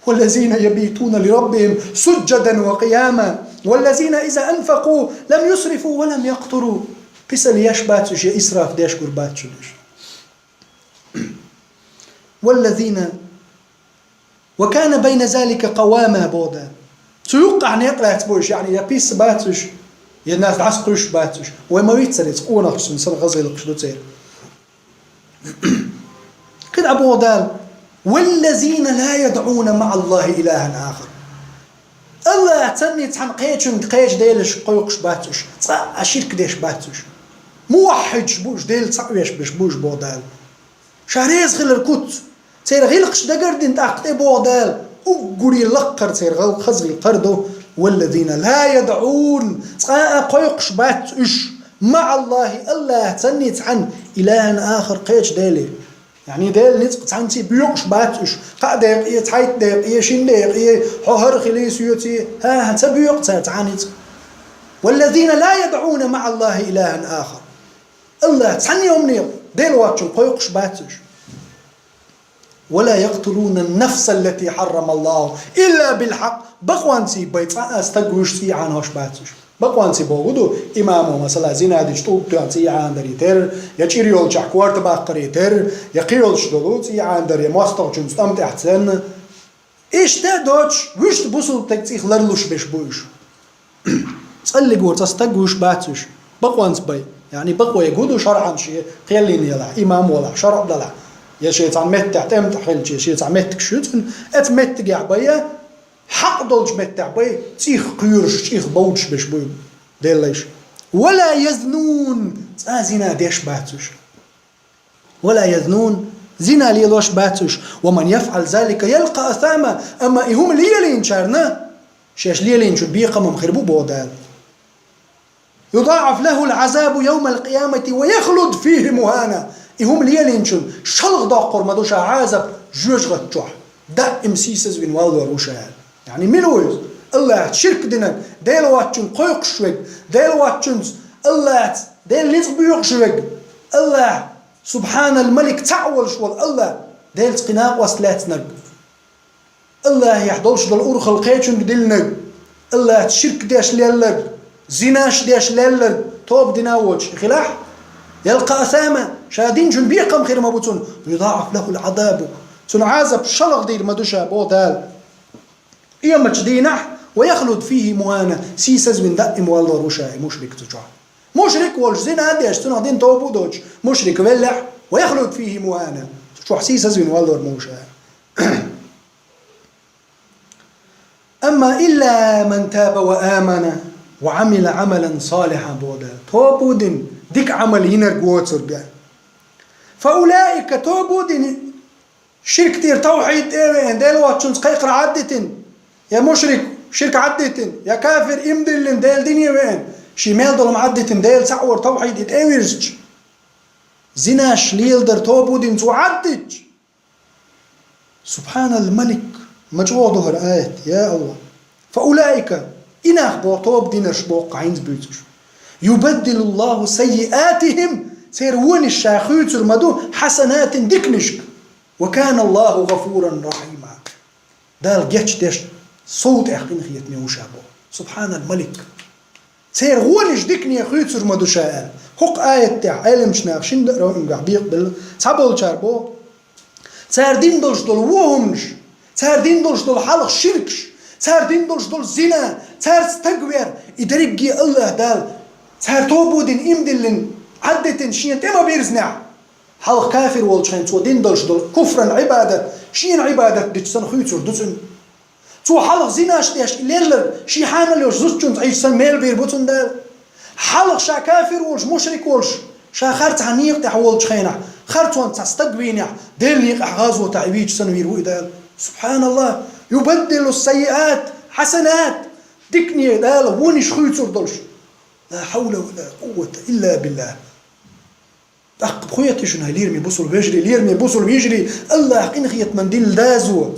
والذين يبيتون لربهم سجدا وقياما والذين إذا أنفقوا لم يسرفوا ولم يقتروا. Писал еш бац уьш, я исраф деш гур бац уьш. والذين وكان بين ذلك قواما, боху Дала. Цу юккъахь некъ лаьцна бу уьш, яъни я пис бац уьш, я нах дӀасакхуьйсуш бац уьш. Вай ма виццара иза, къонахчун санна хаза гӀиллакхаш ду церан. КхидӀа боху Дала: «Валлазина ла ядӀуна маӀаллахӀи илахӀан ахар». АллахӀ санний цхьана кхечуьнга кхечу делаш кхойкхуш бац уьш, цкъа а ширк деш бац уьш. Муваххьидаш бу уьш, Дела цхьаъ веш берш бу уьш, боху Дала. Ша реза хилар куц. Церан гӀиллакхаш дагардина тӀаккха тӀе, боху Дала, уггаре лаккхара церан гӀал-, хаза гӀиллакх хӀара ду: «Валлазина ла ядӀун», цкъа а кхойкхуш бац уьш, «маӀаллахӀи», АллахӀ санний цхьана, «илахӀан ахар», кхечу деле. Яъни Делан ницкъ цхьаьнций боькъуш бац уьш. Кхаа декъе, цхьайтта декъе, шина декъе, хьо хӀара хилий, соьций, хӀа-хӀа, ца боькъу цара цхьа а ницкъ. «Валлазина ла ядӀуна маӀаллахӀи илахӀан ахар». АллахӀ цхьанне хӀумане Дела воцчунна кхойкхуш бац уьш. «Ва ла якътулуна ан-нафса аллати хьаррама АллахӀу илла бил хьакъ». Бакъонций бай цкъа а стаг вуьйш, цӀий Ӏанахьош бац уьш. Бакъонций бохург ду, имамо, масала, зина дича тӀулг тоьхна цӀий Ӏанадари терра, я чӀир йолчохь корта баккхари терра, я кхин йолуш долу цӀий Ӏанадар, я мостагӀчуьнца тӀам тӀехь цӀенна. Иштта а доцуш, вуьшта бусулба стеган цӀих ларлуш берш бу уьш. ЦӀаллигора цхьа стаг вуьйш бац уьш, бакъонца бай. Яъни бакъо ерг хӀун ду шарӀан шен кхел йина ялахь, имам валахь, шарӀ далахь, я шен цхьана меттехь тӀемтӀа хилча, шен цхьа меттигаш ю цуьнан, оцу меттигехь бай, я хьакъ долчу меттехь бай, цӀих кхоьруш, чӀих бовдуш берш бу Делан лайш. «Ва ла язнун», цкъа а зина деш бац уьш. «Ва ла язнун», зина лелош бац уьш. «Ва ман яфӀал залика ялкъа асама», амма и хӀума лелийначарна шаьш лелийначун бекхам-м хир бу, боху Дала. «ЮдаӀаф лахӀул Ӏазабу явмал къиямати ва яхлуд фихӀи мухӀана». И хӀума лелийначун шалха доккхур ма ду ша Ӏазап жоьжахати чохь. Даим сийсазвина валлор ву ша. Яъни мила ву иза? АллахӀца ширк динарг, Дела воцчунна кхойкхуш верг, Дела воцчунца, АллахӀца Делан ницкъ боькъуш верг, АллахӀ, Субхьанал-Малик, цхьаъ волуш волу АллахӀ, Делаца кхин накъост лаьцнарг, АллахӀехь долуш долу урхалла кхечуьнга диллинарг, АллахӀца ширк деш лелларг, зинаш деш лелларг, тоба дина а воцуш хилахь, ялкъа асама, ша динчун бекхам хир ма бу цунна, юдаӀаф лахӀул Ӏазабу, цунна Ӏазап шалха дийр ма ду ша, боху Дала. Къематчу дийнахь, ва яхлуд фихӀи мухӀана, сийсазвина даим валлор ву ша и мушрик цу чохь. Мушрик волуш, зина а деш, цунах дина тоба а доцуш, мушрик веллехь, ва яхлуд фихӀи мухӀана, цу чохь сийсазвина валлор ма ву ша. Амма илла ман таба ва амана ва Ӏамила Ӏамалан салихьан, боху Дала. Тоба а дина, дика Ӏамал йинарг воцург. Фа улаика, тоба а дина, ширк тӀера тавхьид тӀе а веана, Дела воцчунца кхайкхар Ӏаддитина, я мушрик ширк Ӏаддитина, я кафир иман диллина Делан дине веана, шен мел долу ма Ӏаддитина, Дела цхьаъ вар тавхьид и тӀе а вирзича, зинаш леладар тоба а дина цо Ӏаддитча, Субхьанал-Малик, ма чӀогӀа ду хӀара аят, я АллахӀ. Фа улаика, и нах боху тоба динарш боху-кх хӀинца буьйцуш. Юбаддилуллаху саййиатихӀим, церан вонаш ша хуьйцур ма ду хьасанатин диканашка. «Ва кана Аллаху гъафуран рахима». Дала гечдеш, сов тӀех къинхетаме ва ша боху. Субханал Малик. Церан вонаш дикане хуьйцур ма ду ша аьлла. ХӀокху аят тӀехь Ӏеламчу наха шина даъра хӀумангахь бекъабелла. Цхьаболчара боху, цара дина долуш долу вон хӀуманаш, цара дина долуш долу хьалха ширкаш, цара дина долуш долу зина, цара стаг вер, и дерриге Аллах Дала, цара тобо дина, иман диллина, Ӏаддитина шена тӀе ма вирзинехь. Хьалха кафир волчу хенахь цо дина долуш долу куфран Ӏибадат, шена Ӏибадат дича санна хуьйцур ду цуьнан. Цо хьалха зинаш деш и лелларг шен хьанал йолчу зудчуьнца Ӏийча санна мел бийр бу цунна Дала. Хьалха ша кафир волуш, мушрик волуш, ша харцахьа некъа тӀехь волчу хенахь, харцонца цхьа стаг вийнехь, Делан некъахь гӀазотехь и вийча санна вийр ву и Дала. Субханаллах! «Юбаддилу саййиат хьасанат». Дикане Дала вонаш хуьйцур долуш. Ла хьавла ва ла къуввата илла биллах. ТӀаккха пхоьтта шуна, хӀай лераме бусулба вежарий, лераме бусулба йижарий, Аллах къинхетаман дилла дазо.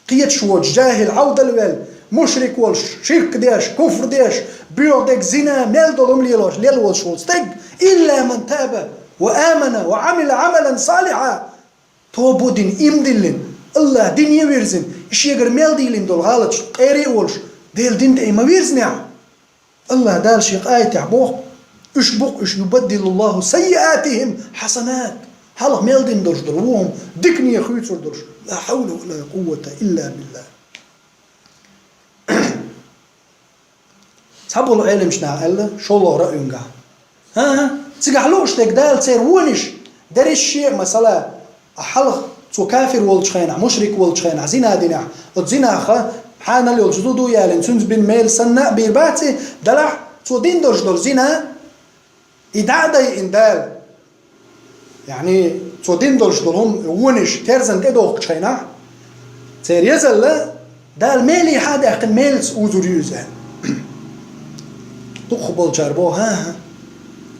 Кхеташ воцу жахӀил, хьовдал ваьлла, мушрик волуш, ширк деш, куфр деш, боьха дерг зина, мел долу хӀума лелош, лел волуш волу стаг, илла ман таба ва амана ва Ӏамила Ӏамалан салихьа. Тобо дина, иман диллина, Аллах дине вирзина, и шегара мел дийлина долу гӀалаташ къера а волуш, Делан дин тӀе и ма вирзинехь. Аллах Дала шен къайтехь боху, уьш бу-кх уьш, «Юбаддилуллаху саййиатихим хьасанат». Хьалха мел дина долуш долу вон хӀума дикане хуьйцур долуш. Ла хьавла ва ла къуввата илла биллах. Цхьаболу Ӏеламчу наха аьлла, шолгӀа раъ юнгахь. ХӀан-хӀа, цигахь лууш дерг Дала церан вонаш, дерриш а, масала, хьалха цо кафир волчу хенахь, мушрик волчу хенахь, зина динехь, оцу зинах хьанал йолчу зуда ялийна, цуьнца бина мел санна а бийр бац и, делахь цо дина долуш долу зина, и дӀа а дайина Дала. Яъни, цо дина долуш долу хӀума, вонаш терзан тӀедохкучу хенахь, церан езалла Дала мелехьа а даьккхина, мелаца узур ю иза. Дукхахболчара боху, хӀан-хӀа,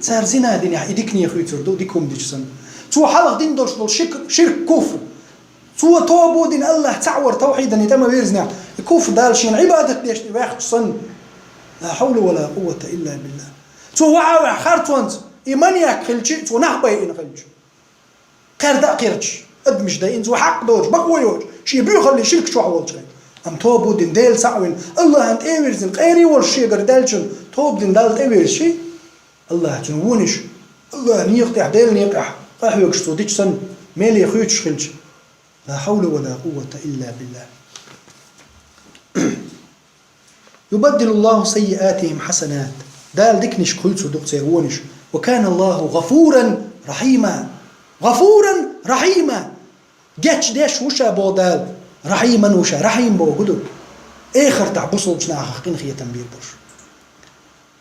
цара зина динехь, и дикане хуьйцур ду, дика хӀума дича санна. Цо хьалха дина долуш долу шик-, ширк, куфр. Цо тобо дина, Аллах цхьаъ вар, тавхьидан тӀе ма вирзинехь, и куфр, Дала шена Ӏибадат деш тӀе ваьхча санна. Ла хьавла ва ла къуввата илла биллах. Цо вахьа а ваьхьа харцонца, и маньяк хилча, цо нах байина хилча. Кхаьрда а кхерча, адамаш дайина, цо хьакъ доцуш, бакъо йоцуш, шен буьйхалле ширк чохь волчу хенахь. Амма тобо дина, Дела цхьаъ вина, Аллахьан тӀе а вирзина, къера а волуш шегара даьллачунна, тоба дина Далла тӀе вирзича, Аллах цуьнан вонаш, Аллах некъа тӀехь, Делан некъахь къахьоьгуш цо дича санна, меле хуьйцуш хилча. Ла хьавла ва ла къуввата илла биллах. «Юбаддилуллаху саййиатихим хьасанат». Дала диканашка хуьлу цу дукъ церан вонаш. «Ва кана Аллаху гъафуран рахьима». «Гъафуран рахьима». Гечдеш ву ша боху Дала. Рахьиман ву ша. Рахьим боху ду. Эхартахь бусулбачу нахах къинхетам бийр болуш.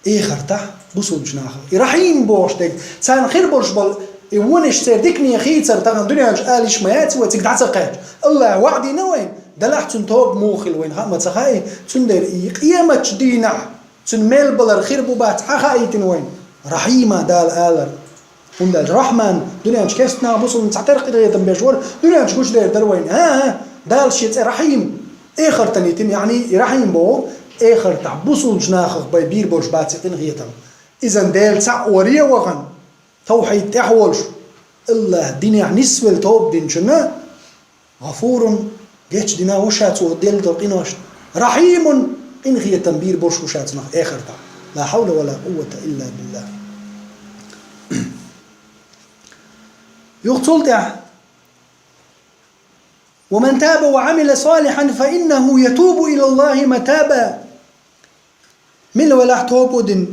Эхартахь бусулбачу нахах. И рахьим бохуш дерг, царна хир болуш болу и вонаш церан дикане хийцар тахана дуьнен чу ала йиш ма яц вай, цига дӀа ца кхаьчча. Аллах ваӀда дина вайна, делахь цуьнан тоба муха хила вайна хаа ма ца хаьа, цундела и къематчу дийнахь цуьнан мел балар хир бу бац хьан хаийтина вайна. Рахьима Дала алар. ХӀунда аьлча Рахьман дуьнен чу керста нах бусулба цхьатерра къинхетам беш вара, дуьнен чу гучудер дара вайна. ХӀан-хӀа, Дала шен цӀе Рахьим эхартана йитина, яъни и Рахьим боху, эхартахь бусулбачу нахах бай бийр болуш бац и къинхетам. Изан Дела цхьаъ варе а вахана, тавхьид тӀехь волуш, Аллах динехь нисвелла тоба динчунна, гъафурун, гечдина ву ша цо делла долу къиношна, рахьимун, къинхетам бийр болуш ву ша цунах эхартахь. Ла хьавла ва ла къуввата илла биллах. Юха цул тӀаьхьа: «Ва ман таба ва Ӏамила салихьан фа иннаху ятубу илаллахи матаба». Мила велахь тоба дина,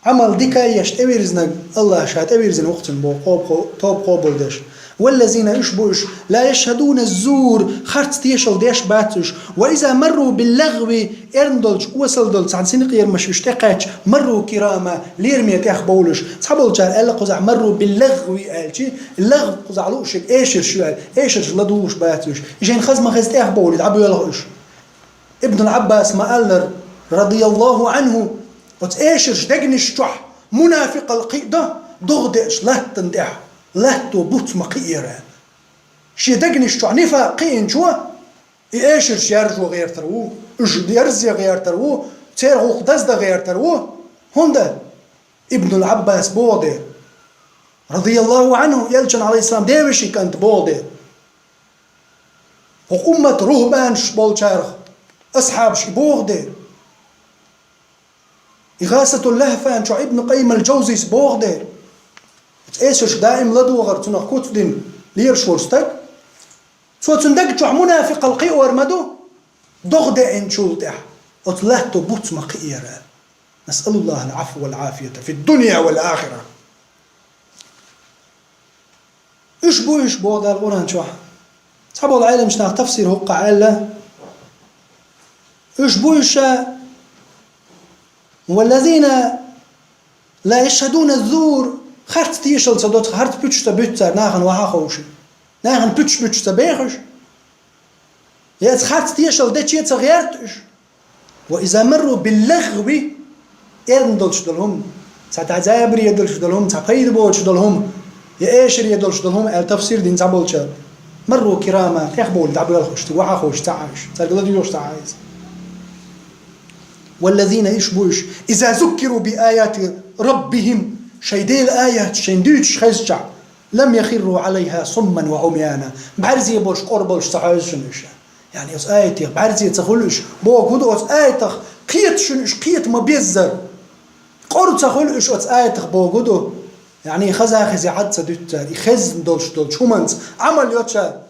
Ӏамал дика а еш тӀевирзинарг, Аллах ша тӀевирзина ву-кх цунна боху, къоб-, тоба къобалдеш. «Валлазина», уьш бу уьш, «ла яшхадуна ззур», харц тешал деш бац уьш. «Ва иза марру биллагъви», эрна долчу, осал долчу цхьана синкъерамаш уьш тӀекхаьчча, «марру кирама», лераме тӀех бовлуш. Цхьаболчара аьлла кхузахь «марру биллагъви» аьлчи, лагъв кхузахь луъушиг эшарш ю аьлла, эшарш ладугӀуш бац уьш. И шайна хаза ма хеза тӀех бовлий, дӀабоьлху уьш. Ибнул Ӏаббас ма-аллара, радияллаху Ӏанху, оцу эшарш дегнаш чохь мунафикъал кхиъ до, догӀа деача латтана тӀехь, латто буц ма кхиъера. Шен дегнаш чохь нифакъ кхиъначо, и эшарш яржо гӀертар ву, уьш ярзе гӀертар ву, церан гӀуллакх даздан гӀертар ву. ХӀунда? Ибнул Ӏаббас боху дела, радияллаху Ӏанху, элчан, алейхиссалам, девешин кӀант боху дела. ХӀокху уммат рухӀбанаш болчарах асхьабаш и боху дера. ИгӀасатуллахӀфан чохь Ибн Къаййим ал-Джавзис боху дера. Оцу эсарш даим ладогӀар цунах куц дина лелаш волу стаг. Цо цуьнан даг чохь мунафикъал кхиор ма ду, догӀа деанчул тӀаьхьа оцу латто буц ма кхиара. Насъалуллахал-Ӏафва вал-Ӏафията фид-дунья вал-ахира. Уьш бу уьш, боху Дала Къуръан чохь. Цхьаболу Ӏеламчу наха тафсир хӀокхахь аьлла: уьш бу уьш, валлазина ла яшхадуна зур, харц тешал ца доцу, харц пуьчаш ца буьту цара, нахана ваха а ховший. Нахана пуьчаш буьтуш ца бехаш. Я ца харц тешал дече ца гӀерта уьш. Ва иза марру биллагӀви, эрна долуш долу хӀума, цхьа тӀе забаре долуш долу хӀума, цхьа пайда боцуш долу хӀума, я эшаре долуш долу хӀума аьлла тафсир дина цхьаболчара. Марру кирама, тӀехбовла дӀабоьлхуш, ца ваха а ховш ца Ӏа уьш, цаьрга ладоьгӀуш ца Ӏа иза. Валлазина, уьш бу уьш, иза зуккиру би аяти раббихим, шайн Делан аяташ шайна дуьйцуш хезчахь, лам яхирру Ӏалайха сумман ва Ӏумяна, бӀаьрзе болуш, къора болуш ца хьоьжу шуна уьш. Яъни оцу аятех бӀаьрзе ца хуьлу уьш, боху ду оцу аятах кхета шуна уьш, кхета ма-беззара. Къора ца хуьлу уьш оцу аятах, боху ду. Яъни хаза хезий Ӏад ца дуьту цара, и хезна долуш долчу хӀуманца Ӏамал йо цара.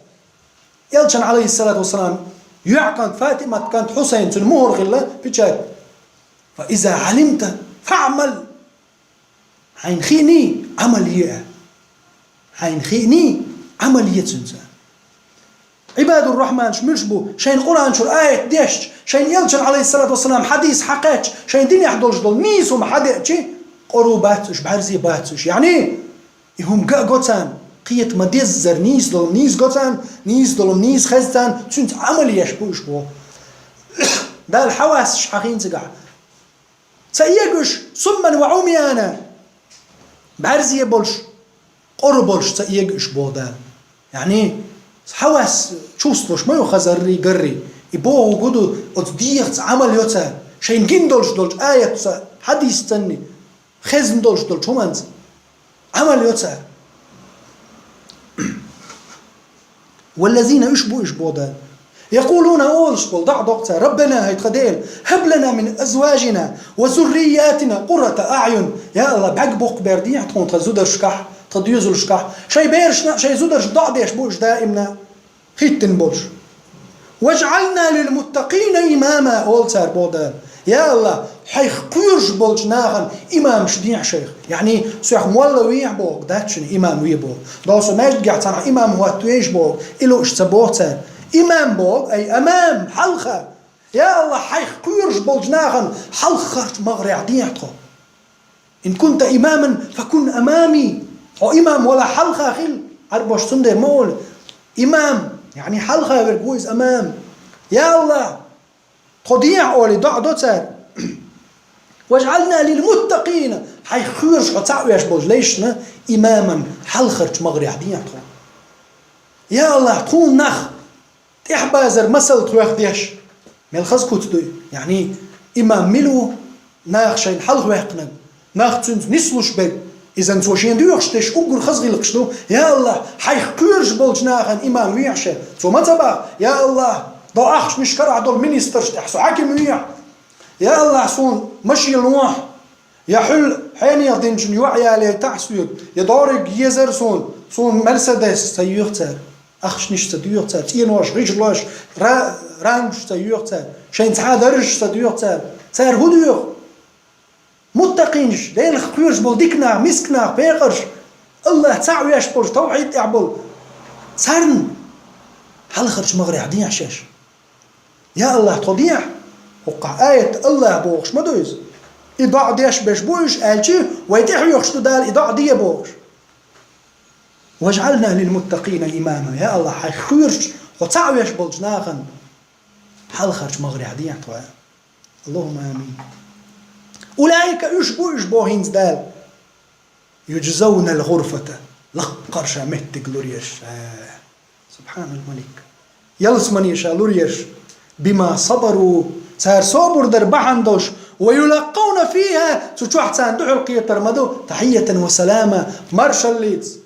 Элчан, Ӏалайхиссалату вассалам, йоьӀкӀант ФатӀимат кӀант Хьусайн, цуьнан мухӀар хилла, печать. Фа иза Ӏалимта фаӀмал. Хьайна хиъний, Ӏамал е. Хьайна хиъний, Ӏамал е цуьнца. Ӏибадур-Рахьманаш муьлш бу, шайна Къуръан чуьра аят дешча, шайна Элчан, Ӏалайхиссалату вассалам, хьадис хьакхаьчча, шайна динехь долуш долу нийса хӀума хьадеъча, къора бац уьш, бӀаьрзе бац уьш. Яъни, и хӀума ган а го царна, кхета ма-деззара нийса долу нийса го царна, нийса долу нийса хеза царна, цуьнца Ӏамал еш бу уьш боху. Дала хьавассаш хьахийна цигахь. Ца эгуш, сумман ва Ӏумяна, бӀаьрзе болуш, къора болуш ца эгуш боху Дала. Яъни, хьавас чувствуш ма ю хазаррий, гаррий. И боху гу ду, оцу дегӀаца Ӏамал йо цара, шайна гина долуш долчу аятца, хьадисцанний, хезна долуш долчу хӀуманца Ӏамал йо цара. Валлазина, уьш бу уьш боху Дала. Якъулуна, олуш болу, доӀа доккху цара: Раббана, хӀай тхан Дела, хӀаб лана мин азважина ва зурриятина къуррата аъюн. Я АллахӀ, бӀаьрг боккха бер дехьа тхуна тхан зударшкахь, тхан доьзалшкахь. Шайн берашна а, шайн зударшна а доӀа деш бу уьш даимна хӀиттина болуш. ВажӀална лилмуттакъина имама, олу цара боху Дала. Я АллахӀ, хьайх кхоьруш болчу нахана имамаш дехьа шайх. Яъни, соьх молла вехьа боху, дац шуна имам ве боху. Дала со маьждигехь цхьанхьа имам хӀоттавеш боху, и лууш ца боху цара. Имам боху, ай амам, хьалха. Я АллахӀ, хьайх кхоьруш болчу нахана хьалхарчу магӀарехь дехьа тхо. Ин кунта имаман, факун амами. Хьо имам валахь, хьалха хила. Ӏарбоша цундела ма олу. Имам, яъни хьалха верг ву иза, амам. Я АллахӀ, тхо дехьа олий, доӀа до цара. ВажӀална лилмуттакъина, хьайх кхоьруш хьо цхьаъ веш болчу лайшна, имаман, хьалхарчу магӀарехь дехьа тхо. Я АллахӀ, тхуна нах тӀехьабазар масал тхоьх деш, мел хаза куц дуй. Яъни, имам мила ву, наха шайна хьалха ваьккхинарг, нах цуьнца нислуш берг, изан цо шен доьхуш дерш уггар хаза гӀиллакхаш ду. Я АллахӀ, хьайх кхоьруш болчу нахана имам вехьа ша. Цо ма ца баха: я АллахӀ, до ахчанаш карахь долу министрш тӀехь со хьаьким вехьа. Я АллахӀ, суна машен лохьа. Я хьуьлла хьенех динчун йоӀ ялийтахьа соьга, я дориг езара суна, суна Мерседес ца йоьху цара, ахчанаш ца доьху цара, цӀенош, гӀишлош, ра-, рангаш ца йоьху цара, шайн цхьа даржаш ца доьху цара. Цара хӀун доьху? Муттакъинаш, Делах кхоьруш болу дика нах, миска нах, пекъарш, АллахӀ цхьаъ веш болуш, тавхьид тӀехь болу. Царна хьалхарчу магӀарехь дехьа шаьш. Я АллахӀ, тхо дехьа. ХӀокхахь аят АллахӀ бохуш ма ду иза. И доӀа деш берш бу уьш аьлча, вай тӀехьоьхуш ду Дала и доӀа де бохуш. ВажӀална лилмуттакъина имама. Я АллахӀ, хьайх кхоьруш, хьо цхьаъ веш болчу нахана хьалхарчу магӀарехь дехьа тхо. Аллахумма амин. Улаика, уьш бу уьш боху хӀинца Дала. Юджзавнал гӀурфата, лаккхара ша меттиг лур ерш. Э, субханал малик. Ялсамане ша лур ерш. Бима сабару, цара собар дар бахьана долуш, ва юлаккъавна фиха, цу чохь царна дуьхьал кхетар ма ду, тахьийятан ва салама, маршаллица,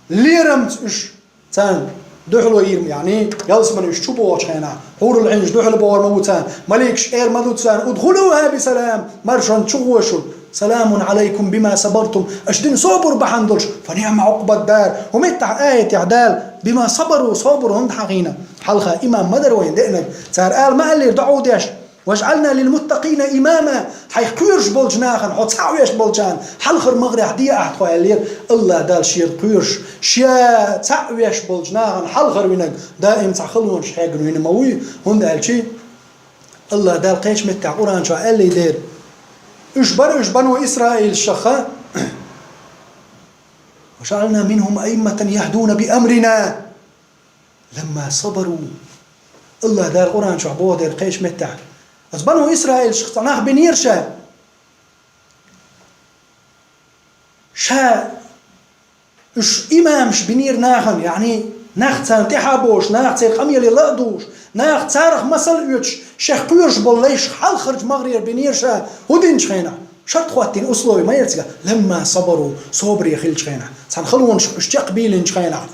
лерамца уьш царна Дуьхьало йира, яъни, ялсамане уьш чу богӀучу хенахь, хьурул Ӏинаш дуьхьал богӀур ма бу царна, маликаш эр ма ду царна: «Удхулуха би салам», маршонца чу гӀо шу, «Саламун Ӏалайкум бима сабартум», аша дина собар бахьана долуш, «фа ниъма Ӏукъбад-дар», хӀун меттахь аятехь Дала, «бима сабару», собар хӀунда хьахийна? Хьалха имам ма дара вайна деанарг, цара ала ма аьллера доӀа деш: «Важъална лилмуттакъина имама», хьайх кхоьруш болчу нахана хьо цхьаъ веш болчарна хьалхара магӀарехь де ахьа тхо аьллера. АллахӀ Дала шена кхоьруш, шен цхьаъ веш болчу нахана хьалхара винарг даим цхьа халонаш хьегна вина ма вуй, хӀунда аьлча АллахӀ Дала кхечу меттехь Къуръан чохь аьллий дера: уьш бара уьш бану Исраилашха, «важъална минхум аимматан яхдуна би амрина». «Ламма сабару». АллахӀ Дала Къуръан чохь боху дера кхечу меттехь: оцу бану Исраилашка цхьа нах бинера ша. Ша уьш имамаш бинера нахана, яъни нах царна тӀаьхьа бохуш, нах церан къамеле ла а дугӀуш, нах царах масал а оьцуш, шех кхоьруш болу лайш хьалхарчу магӀарера бинера ша, хӀун динчу хенахь? Шарт хӀоттийна условие ма яра цигахь: «Ламма сабару», собаре хилчу хенахь, цхьана халонашка уьш чекхбийлинчу хенахь.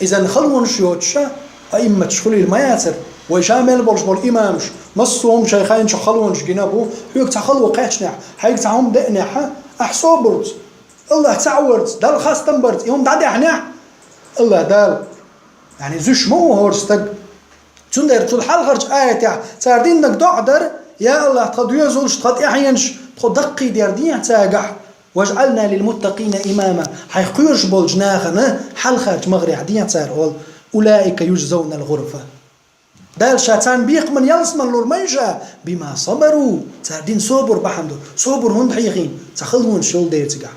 Иза халонаш йоцуша, аимматаш хуьлийла ма яцара. Вай ша мел болуш болу имамаш, массо а хӀума шайн хенчух халонаш гина бу, хьоьга цхьа хало кхаьчнехь, хьайга цхьа хӀума деанехь, ахь собарца, АллахӀ цхьаъ варца, Далла хастам барца и хӀума дӀадаьхьнехь, АллахӀ Дала, яъни, зуьйш ма ву хӀора стаг. Цундела цул хьалхарчу аятехь цара диннарг доӀа дара: «Я АллахӀ, тхан доьзалш, тхан тӀаьхьенаш, тхо даккхийдер дехьа цаьргахь, важъална лилмуттакъина имама, хьайх кхоьруш болчу нахана хьалхарчу магӀарехь дехьа цара», олу. «Улаика южзавнал гӀурфа». Дала ша царна бекхаман ялсаман лур ма ю ша, бима сабару, цара дина собар бахьана ду. Собар хӀунда хьехийна? Цхьа халонаш йолу дела цигахь.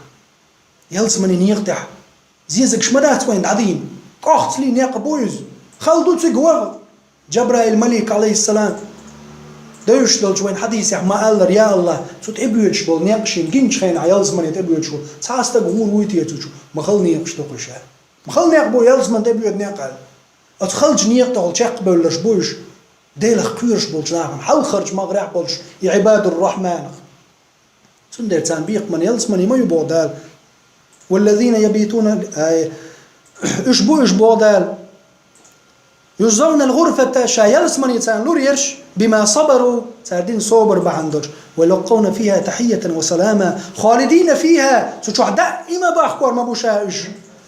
Ялсамане некъа тӀехь зезагаш ма дац вайна дӀадийна, кӀохцале некъ бу иза. Хала ду цига ваха. Джабраил-малик, Ӏалайхиссалам, девзаш долчу вайн хьадисехь ма-аллара: «Я АллахӀ, цу тӀебоьдуш болу некъ шена гиначу хенахь, ялсамане тӀебоьдуш ву, цхьа а стаг гӀур вуй те цу чу? Ма хала некъаш ду кху ша. Ма хала некъ бу ялсамане тӀебоьду некъ», аьлла. Оцу халчу некъа тӀехула чекхбевлларш бу уьш, Делах кхоьруш болчу нахана хьалхарчу магӀарехь болуш и Ӏибадур-Рахьманах. Цундела царна бекхаман ялсамане ма ю боху Дала. «Валлазина ябитуна», ай, уьш бу уьш боху Дала. «Южзавнал гӀурфата», ша ялсамане царна лур ерш, «бима сабару», цара дина собар бахьана долуш. «Ва юлаккъавна фиха тахьийятан ва салама». «Халидина фиха», цу чохь даима бахкор ма бу ша уьш.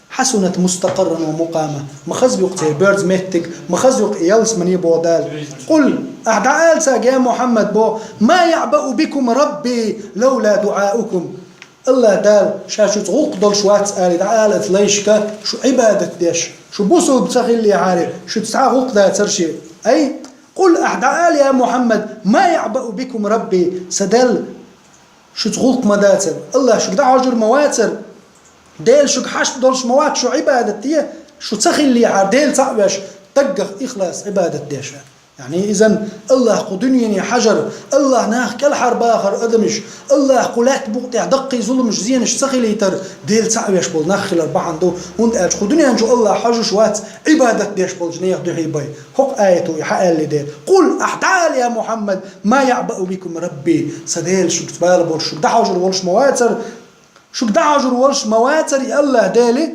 «Хьасунат мустакъарран ва мукъама». Ма хаза юкъа церан боьрза меттиг, ма хаза юкъа ялсамане боху Дала. «Къул», ахь дӀаала цаьрга, я Мухьаммад, боху: «Ма яъбаъу бикум рабби лавла дуӀаукум». АллахӀ Дала ша шуьца гӀуллакх долуш вац аьлла дӀаала оцу лайшка, шу Ӏибадат деш, шу бусулба ца хиллехьара, шуьца цхьа а гӀуллакх дацара шен. Ай, къул, ахь дӀаала, я Мухьаммад: «Ма яъбаъу бикум рабби», сан Дела шуьца гӀуллакх ма дацара, АллахӀ шуьга дӀахьожур ма вацара, Дела шуьга хьашт долуш ма вац шу Ӏибадат де, шу ца хиллехьара, Дела цхьаъ веш, даггах ихлас Ӏибадат деш. Яъни иза АллахӀ кху дуьнене хьажар, АллахӀ нах кӀелхьарбахар адамаш, АллахӀ кху лаьтта букъа тӀехь даккхий зуламаш, зенаш ца хилийтар, Дела цхьаъ веш болу нах хилар бахьана ду, хӀунда аьлча кху дуьнен чу АллахӀ хьожуш вац Ӏибадат деш болчу нехан дуьхьа бай. ХӀокху аято и хьааьлли дела: «Къул», ахь дӀаала, я Мухьаммад: «Ма яъбаъу бикум рабби», сан Дела шуьца бала болуш, шуьга дӀахьожур волуш ма вацара, шуьга дӀахьожур волуш ма вацара и АллахӀ Дела,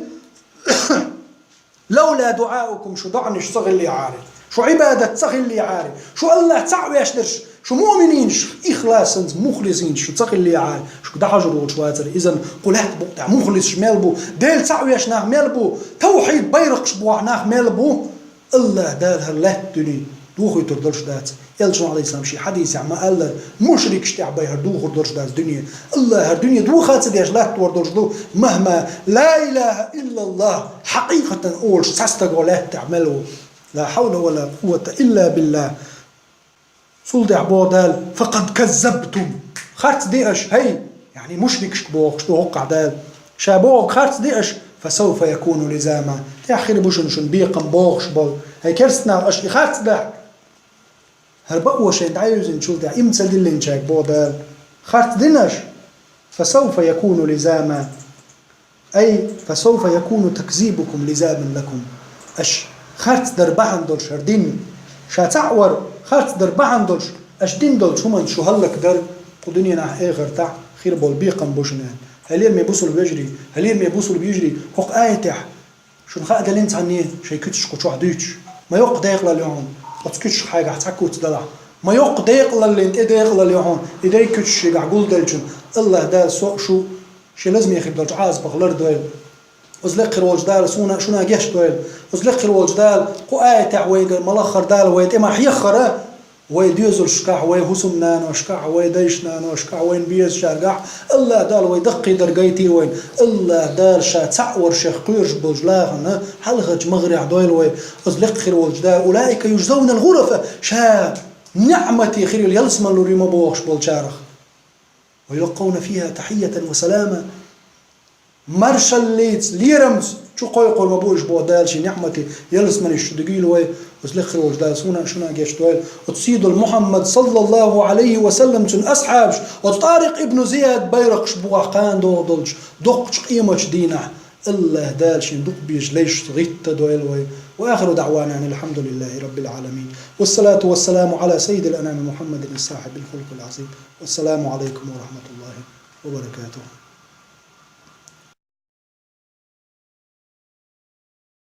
«лавла дуӀаукум», шу доӀанаш ца хиллехьара, шу Ӏибадат ца хиллехьара, шу АллахӀ цхьаъ веш дерш, шу муъмининаш, ихласанца мухлисинаш шу ца хиллехьара, шуьга дӀахьожур волуш вацара. Иза кху лаьтта букъа тӀехь мухлисаш мел бу, Дела цхьаъ веш нах мел бу, тавхьид байракхаш бохьу нах мел бу, АллахӀ Дала хӀара лаьтта дуьне дохуьйтур долуш дац. Элчано, Ӏалайхиссалам, шен хьадисехь ма-аллара, мушрикаш тӀехь бай хӀара духур долуш дац дуьне. АллахӀ хӀара дуьне доха ца деш латтор долуш ду, махма ла илаха иллаллахӀ хьакъикъатан олуш цхьа стаг лаьттахь мел ву. Ла хьавла ва ла къуввата илла биллахӀ. Цул тӀаьхьа боху Дала: «Факъад каззабтум». Харц де аша, хӀай, яъни мушрикашка бохуш ду хӀокхахь Дала. Ша боху харц де аша, «фасавфа якуну лизама». ТӀаьхьа хир бу шуна, шуна бекхам бохуш болу. ХӀай керстанаш, аша и харц дахь. ХӀара бакъо шайна дӀаюьзначул тӀаьхьа, иман ца диллинчаьрга боху Дала: харц дина аша, «фасавфа якуну лизама». Ай, «фасавфа якуну такзибукум лизаман лакум». Аша харц дар бахьана долуш хӀара дин. Ша цхьаъ вар харц дар бахьана долуш, аша дин долчу хӀуманца шу хӀаллакдар, кху дуьненахь, эхартахь хир болу бекхам бу шуна. Хьалер ме бусулба вежарий, хьалер ме бусулба йижарий, хӀокху аятехь Шуна хаа делинца хьанне шайн куьцаш кху чохь дуьйцуш. Ма йоккха декъалалла ю хьуна, оцу куьцаш хьайгахь цхьа куц далахь. Ма йоккха декъалаллин тӀе декъалалла ю хьуна, и дерриг куьцаш шигахь гулделлачун. АллахӀ Дала со а, шу а шен лазаме хир долчу Ӏазапах лардойла. Оцу лекха хир волчу Дала суна а, шуна а гечдойла. Оцу лекха хир волчу Дала кху аятехь вайгара ма-лаххара Дала вай тӀе ма хьеххара, вай доьзалшкахь, вай хӀусамнаношкахь, вай дайша-наношкахь, вайна безачаьргахь, АллахӀ Дала вай даккхийдар гайтийла вайна. АллахӀ Дала ша цхьаъ вар шех кхоьруш болчу нахана хьалхарчу магӀарехь дойла вай. Оцу лекха хир волчу Дала, «Улаика южзавнал гӀурафа», ша ниӀмате хир йолу ялсамани лур ю ма бохуш болчарах. «Ва юлаккъавна фиха тахьийятан ва салама». Маршаллица, лерамца чу кхойкхур ма бу уьш боху Дала шен ниӀмате ялсаманеш чу дуьгийла вай, оцу лекха хир волчу Дала суна а, шуна а гечдойла. Оцу сийдолу Мухьаммад, саллаллаху Ӏалайхи ва саллам, цуьнан асхьабаш, оцу Тарикъ ибн Зияд байракхаш бухахь кхана догӀу долчу доккхачу къематчу дийнахь, АллахӀ Дала шен дукха безачу лайшца гӀиттадойла вай. Ва ахиру даӀвана анил хьамдулиллахи раббил Ӏаламин. Вассалату вассаламу Ӏала саййидил анами Мухьаммадин сахьибил хулукъил Ӏазим. Вассаламу Ӏалайкум ва рахьматуллахи ва баракатуху.